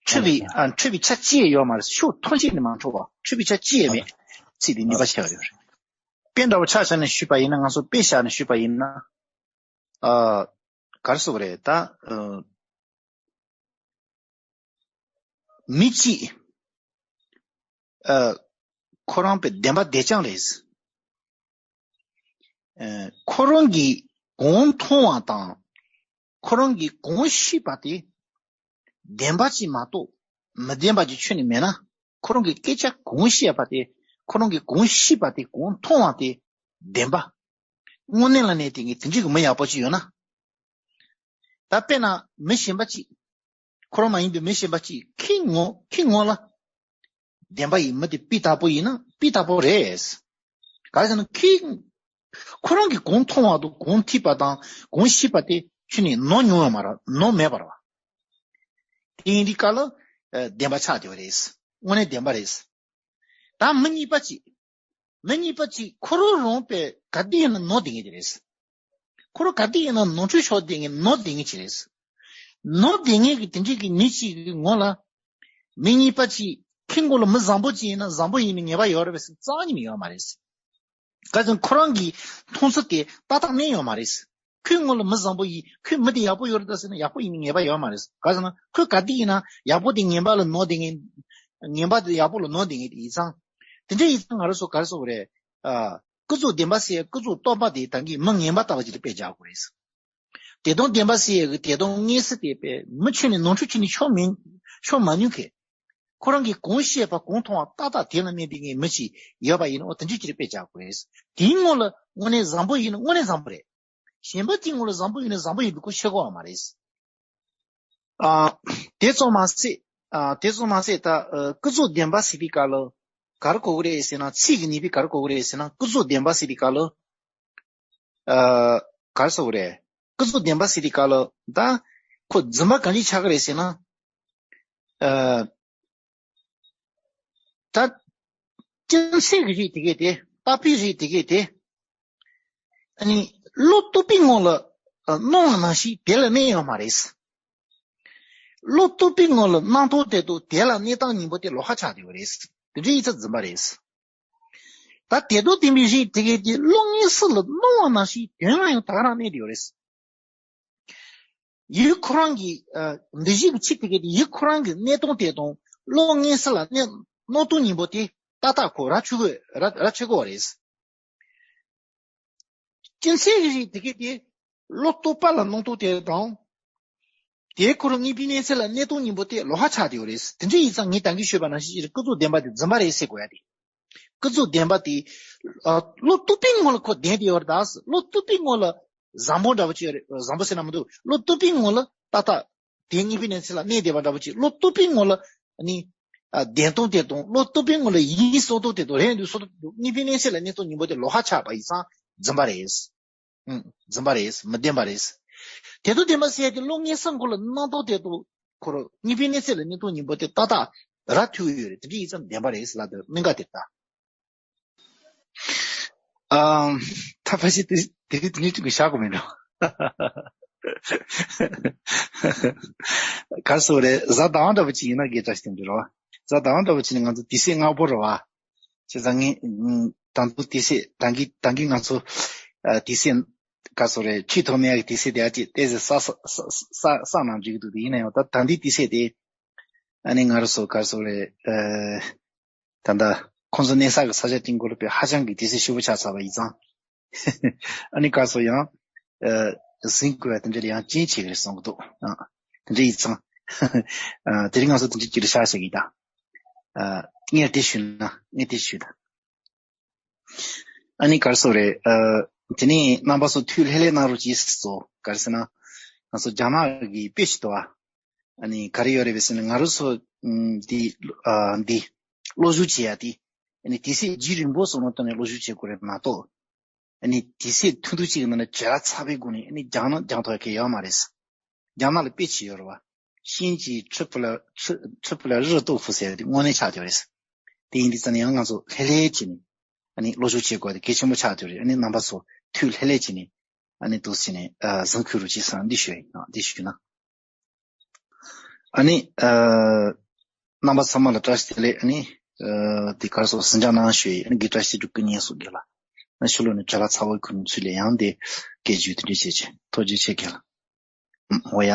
？འཁྲུལ་པའི། ཨ། འཁྲུལ་པའི་ཆ་གཅིག་ཡང་ཡོད་མ་རེད། ཕྱོགས་ཐམས་ཅད་ནས་མ་འཕྲོ་བ། འཁྲུལ་པའི་ཆ་གཅིག་ཡང་མེད། ཚིག་འདི་ནུས་པ་ཆེ་བ་ཡོད་རེད། དཔེ་འདྲ་བོ་ཆ་བཞག་ནས་ཞུས་པ་ཡིན་ན། ང་ཚོ་དཔེ་བཞག་ནས་ཞུས་པ་ཡིན་ན། ཨ། ག་རེ་ཟེར་དགོས་རེད་ད། ཨ། མི་གཅིག་ཨ། ཁོ་རང་པའི་བདེན་པ་བདེ་རྐྱང་རེད། ཨ། ཁོ་རང་གིས་གང་མཐོང་བ་དང་། ཁོ་རང་གིས་གང་ཤེས་པ་དེ་བདེན་པ་ཅིག་མ་གཏོགས་མི་བདེན་པ་ཅིག་ཁྱོན་ནས་མེད་ན། ཁོ་རང་གིས་སྐད་ཆ་གང་བཤད་པ་དེ། ཁོ་རང་གིས་གང་ཤེས་པ་དེ། གང་མཐོང་བ་དེ་བདེན་པ། དངོས་གནས་ལ་གནས་དེ་ངས་དེ་འདྲའི་གི་མི་ཡག་པོ་ཅིག་ཡོད་ན། ད་དཔེར་ན་མི་གཞན་པ་ཅིག་ཁོ་རང་མ་ཡིན་པའི་མི་གཞན་པ་ཅིག་ཁོའི་ངོ་ཁོའི་ངོ་ལ་བདེན་པ་ཡིན་མི་དེ་སྤུས་དག་པོ་ཡིན་ན་སྤུས་དག་པོ་རེད། ག་རེ་ཟེར་ན་ཁོའི་ཁོ་རང་གིས་གང་མཐོང་བ་དང་གང་ཐོས་པ་དང་གང་ཤེས་པ་དེ་ཁྱོན་ནས་ནོར་མྱོང་ཡོད་མ་རེད། ནོར་མེད་པ་རེད་བ། དེ་ཡིན་དུས་སྐབས་ལ་ཨ་བདེན་པ་ཆགས་བསྡད་པ་རེད། དངོས་གནས་བདེན་པ་རེད། ད་མི་གཉིས་པ་ཅིག་མི་གཉིས་པ་ཅིག་ཁོ་རང་རང་པས་ག་དུས་ཡིན་ན་ནོར་བསྡད་མཁན་དེ་རེད། ཁོ་རང་ག་དུས་ཡིན་ན་ནོར་འཁྲུལ་ཕྱོགས་བསྡད་མཁན་ནོར་བསྡད་མཁན་ཅིག་རེད། ནོར་བསྡད་མཁན་གྱི་དེ་འདྲའི་གི་མི་གཅིག་གི་ངོ་ལ། མི་གཉིས་པ་གཅིག་ཁོའི་ངོ་ལ་མི་བཟང་པོ་གཅིག་ཡིན་ན་བཟང་པོ་ཡིན་པའི་ངེས་པ་ཡོད་རེད་པས་ཟེར་རྩ་བ་ཉིད་ནས་ཡོད་མ་རེད། ག་ཚོད་ཁོ་རང་གི་མཐོང་ཚུལ་དེ་ཏག་ཏག་གནས་ཡོད་མ་རེད། ཁོའི་ངོ་ལ་མི་བཟང་པོ་ཡིན། ཁོའི་མི་དེ་ཡག་པོ་ཡོད་རེད་ད་ཟེར་ན་ཡག་པོ་ཡིན་པའི་ངེས་པ་ཡོད་མ་རེད། ག་ཟེར་ན་ཁོས་ག་དུས་ཡིན་ན་ཡག་པོ་དེ་ངན་པ་ལ་ནོར་བསྡད་མཁན། ངན་པ་དེ་ཡག་པོ་ལ་ནོར་བསྡད་མཁན་དེ་ཡིན་ཙང་། དེ་འདྲ་ཡིན་ཙང་ང་རང་ཚོ་ག་རེ་ཟེར་དགོས་རེད། ཨ། ཀུན་རྫོབ་བདེན་པ་ཟེར་ཀུན་རྫོབ་རྟོག་པ་དེ་ད་གིན་མི་ངན་པ་ལྟ་བུ་ཅིག་ལ་དཔེ་སྦྱར་དགོས་རེད། དེ་དང་བདེན་པ་ཟེར་ཡག་གི་དེ་དང་མངོན་གསལ་དེ་དཔེ་མི་ཁྱོན་ནས་ནོར་འཁྲུལ་ཁྱོན་ནས་ཕྱོགས་མིན་ཕྱོགས་མ་ནུས་མཁན། ཁོ་རང་གིས་གང་ཤེས་པ་གང་མཐོང་བ་ཏག་ཏག་དེ་ལ་གནས་བསྡད་མཁན་མི་གཅིག་ཡོད་པ་ཡིན་ན་འོ་དེ་འདྲ་ཅིག་ལ་དཔེ་སྦྱར་དགོས་རེད། དེའི་ངོ་ལ་དངོས་གནས་བཟང་པོ་ཡིན་ན་དངོས་གནས་བཟང་པོ་རེད། གཞན་པ་དེའི་ངོ་ལ་བཟང་པོ་ཡིན་ན་བཟང་པོ་ཡིན་པའི་ཁོ་ཤེས་དགོས་པ་མ་རེད། ཨ། དེ་ཙམ་མ་ཟད། ཨ། དེ་ཙམ་མ་ཟད་ད་ཨ། ཀུན་རྫོབ་བདེན་པ་ཟེར་དུས་སྐབས་ལ་ག་རེ་གོ་གི་རེད་ཟེར་ན། ཚིག་གི་ནུས་པས་ག་རེ་གོ་གི་རེད་ཟེར་ན། ཀུན་རྫོབ་བདེན་པ་ཟེར་དུས་སྐབས་ལ། ཨ། ག་རེ་ཟེར་དགོས་རེད། ཀུན་རྫོབ་བདེན་པ་ཟེར་དུས་སྐབས་ལ་ད་ཁོ་རྫུན་མ་གང་ཅི་ཆགས་ཀྱི་རེད་ཟེར་ན། ཨ། ད་ཅུང་ཟད་ཀྱི་རིགས་དེ་གས་དེ། བཏགས་པའི་རིགས་དེ་གས་དེ། ཨ་ནི་བློ་རྟོག་པའི་ངང་ལ་ཨ། སྣང་བ་ནང་བཞིན་དེ་ལ་གནས་ཡོད་མ་རེད། བློ་རྟོག་པའི་ངང་ལ་སྣང་སྟངས་དེ་དང་དེ་ལ་གནས་སྟངས་གཉིས་པོ་དེ་ལོགས་ཀ་ཆགས་བསྡད་ཡོད་རེད། དེ་འདྲ་ཡིན་ཙང་རྫུན་པ་རེད། ད་དེ་དང་ལྡན་པའི་རིགས་དེ་གས་དེ་བློ་མངོན་གསལ་ལ་སྣང་བ་ནང་བཞིན་དོན་ལ་ཡང་དེ་ག་རང་གནས་བསྡད་ཡོད་རེད། ཡུལ་ཁོ་རང་གི་ཨ། འདུ་ཤེས་ཀྱི་ཆིག་དེ་གས་དེ་ཡུལ་ཁོ་རང་གི་གནས་སྟངས་དེ་དང་བློ་མངོན་གསལ་ལ་གནས་སྣང་སྟངས་གཉིས་པོ་དེ་ཏག་ཏག་ཁོ་ར་ཆོད་གོ་ར་ར་ཆོད་གོ་བ་རེད། ཅུང་ཟད་ཀྱི་རིགས་དེ་གས་དེ་བློ་རྟོག་པ་ལ་སྣང་སྟངས་དེ་དང་། དེའི་ཁོ་རང་དངོས་པོའི་གནས་ཚད་ལ་གནས་སྟངས་གཉིས་པོ་དེ་ལོགས་ཀ་ཆགས་བསྡད་ཡོད་རེད། དེ་འདྲ་ཡིན་ཙང་ངས་ད་གིན་ཞུས་པ་ནང་བཞིན་ཀུན་རྫོབ་བདེན་པ་དེ་རྫུན་པ་རེད་ཟེར་དགོས་ཡ་དེ། ཀུན་རྫོབ་བདེན་པ་དེ། ཨ། བློ་རྟོག་པའི་ངང་ལ་ཁོ་ལྡན་བསྡད་ཡོད་རེད་ད། བློ་རྟོག་པའི་ངང་ལ་བཟང་པོ་འདྲ་པོ་ཅིག་ཡོད་རེད། བཟང་པོ་ཟེར་ན་མི་འདུག་བློ་རྟོག་པའི་ངང་ལ་ཏག་ཏག་དེ་དངོས་པོའི་གནས་ཚད་ལ་གནས་བསྡད་པ་འདྲ་པོ་ཅིག་བློ་རྟོག་པའི་ངང་ལ་ནི། ཨ། བདེན་སྟངས་དེ་དང་བློ་རྟོག་པའི་ངང་ལ་ཡིན་གསུང་སྟངས་དེ་དང་རེད་འདུག་བཟོ་འདུག་དངོས་པོའི་གནས་ཚད་ལ་གནས་སྟངས་གཉིས་པོ་དེ་ལོགས་ཀ་ཆགས་པ་ཡིན་ཙང་རྫུན་པ་རེད། ཨང་། རྫུན་པ་རེད། མི་བདེན་པ་རེད། དེ་དང་ལྡན་པ་ཟེར་ཡ་དེ་བློ་མངོན་གསལ་ཁོ་ལ་སྣང་སྟངས་དེ་དང་ཁོ་རང་དངོས་པོའི་གནས་ཚད་ལ་གནས་སྟངས་གཉིས་པོ་དེ་ཏག་ཏག་ར་མཐུད་ཀྱི་ཡོད་རེད། དེ་འདྲ་ཡིན་ཙང་བདེན་པ་རེད་ལབ་དེ་གནད་འགག་དེ་རེད་ད། ཨམ། ད་ཕལ་ཆེར་དེ་དེ་རིང་དེ་ནས་ཐུག་གི་བཞག་དགོས་མེད་འགྲོ། ག་རེ་ཟེར་རེད། གཟའ་ཟླ་བ་འདྲ་པོ་ཅིག་ཡིན་ན་དགེ་དྲག་ཞིག་དེ་འདྲ་རེད་བ། གཟའ་ཟླ་བ་འདྲ་པོ་ཅིག་ནི་ང་ཚོ་དུས་ཚོད་སྔ་པོ་རེད་བ། བྱས་ཙང་ངས་ད་དུང་དུས་ཚོད་ད་གིན་ད་གིན་ང་ཚོ་ཨ། དུས་ཚོད་ག་རེ་ཟེར་རེད། ཁྱོན་ཐོག་མེད་ཡག་གི་དུས་ཚོད་དེ་ཨ་ཅེ་ཏོག་ཙམ་ས་ས་ས་ས་ནང་འཇུག་གི་འདུག་དེ་ཡིན་ན་ཡང་ད་ད་འདི་དུས་ཚོད་དེ་ཨ་ནི་ང་རང་ཚོ་ག་རེ་ཟེར་རེད། ཨ། ད་ལྟ་ཁོང་ཚོ་གནས་ས་གི་ས་ཆ་དེའི་སྐོར་ལ་དཔེ་ཧ་ཅང་གི་དུས་ཚོད་ཞེ་པོ་ཆགས་ཚར་བ་ཡིན་ཙང་། ཨ་ནི་ག་རེ་ཟེར་ཡང་ཨ། ཟིན་དགོས་པ་དེ་འདྲ་ལ་ཡང་རྐྱེན་བྱེད་ཀྱི་རེད་བསམ་གྱི་འདུག་ཨ། དེ་འདྲ་ཡིན་ཙང་། ཨ། དེ་རིང་ང་ཚོ་དེ་འདྲ་ཅིག་ལ་ཆ་བཞག་གི་ཡིན་ད། ཨ། ངས་དེ་ཞུས་ན་ངས་དེ་ཞུས་ད། ཨ་ནི་ག་རེ་ཟེར་རེད། ཨ། དེ་ནས་རྣམ་པ་ཚོ་ཐུགས་ལྷོད་ལྷོད་གནང་རོགས་གྱིས་ཟེར། ག་རེ་ཟེར་ན། ང་ཚོ་རྒྱ་ནག་གི་དཔེ་ཞིག་འདུག་ཨ། ཨ་ནི་ག་རེ་ཡོད་རེད་པས་ཟེར་ན་ང་རང་ཚོ་ཨམ། འདི་ཨ། འདི་བློ་སྦྱོང་བྱེད་ཡ་དེ་ཨ་ནི་དུས་ཚོད་རྒྱུན་རིང་པོ་སོང་ནོ་ཐོག་ནས་བློ་སྦྱོང་བྱེད་དགོས་རེད་མ་གཏོགས། ཨ་ནི་དུས་ཚོད་ཐུང་ཐུང་ཅིག་གི་ནང་ནས་བྱ་བ་ཚ་བའི་སྒོ་ནས་ཨ་ནི་སྦྱང་ན་སྦྱང་ཐུབ་མཁན་ཡོད་མ་རེད། རྒྱ་ནག་ལ་དཔེ་ཅིག་ཡོད་རེད་བ། 心急吃不了，吃，吃不了热豆腐ཟེར་ཡ་དེ་དངོས་གནས་ཆགས་བསྡད་ཡོད་རེད། དེ་ཡིན་དུས་ཙང་ནས་ཡང་ང་ཚོ་ལྷོད་ལྷོད་བྱས་ནས་ཨ་ནི་བློ་སྦྱོང་བྱེད་དགོས་དེ་གལ་ཆེན་པོ་ཆགས་བསྡད་ཡོད་རེད། ཨ་ནི་རྣམ་པ་ཚོ་ཐུགས་ལྷོད་ལྷོད་བྱས་ནས་ཨ་ནི་འདུག་སེ་བྱས་ནས་ཨ། གཟིམ་ཁུག་རོགས་གྱིས་ཟེར་འདི་ཞུ་ཡ་ཡིན། འདི་ཞུས་ན། ཨ་ནི་ཨ། རྣམ་པ་ཚང་མ་ལ་བཀྲ་ཤིས་བདེ་ལེགས། ཨ་ནི་ཨ། དེ་ག་རེ་ཟེར་ཟིན་ཆ་གནང་ཞུ་ཡི། ཨ་ནི་དགེ་བཀྲ་ཤིས་སྒྲུབ་ཀུན་ཉེས་སུ་དགེ་ལ། ཨ་ཕྱི་ལོགས་ནས་བྱ་བ་ཚ་བོ་ཁུར་ཚུལ་ལས་ཡང་དེ་སྐད་ཇུས་དེ་འདྲ་བྱེད་ཆེ། ཐུགས་རྗེ་ཆེ་དགེ་ལ། ཨ། འོ་ཡ།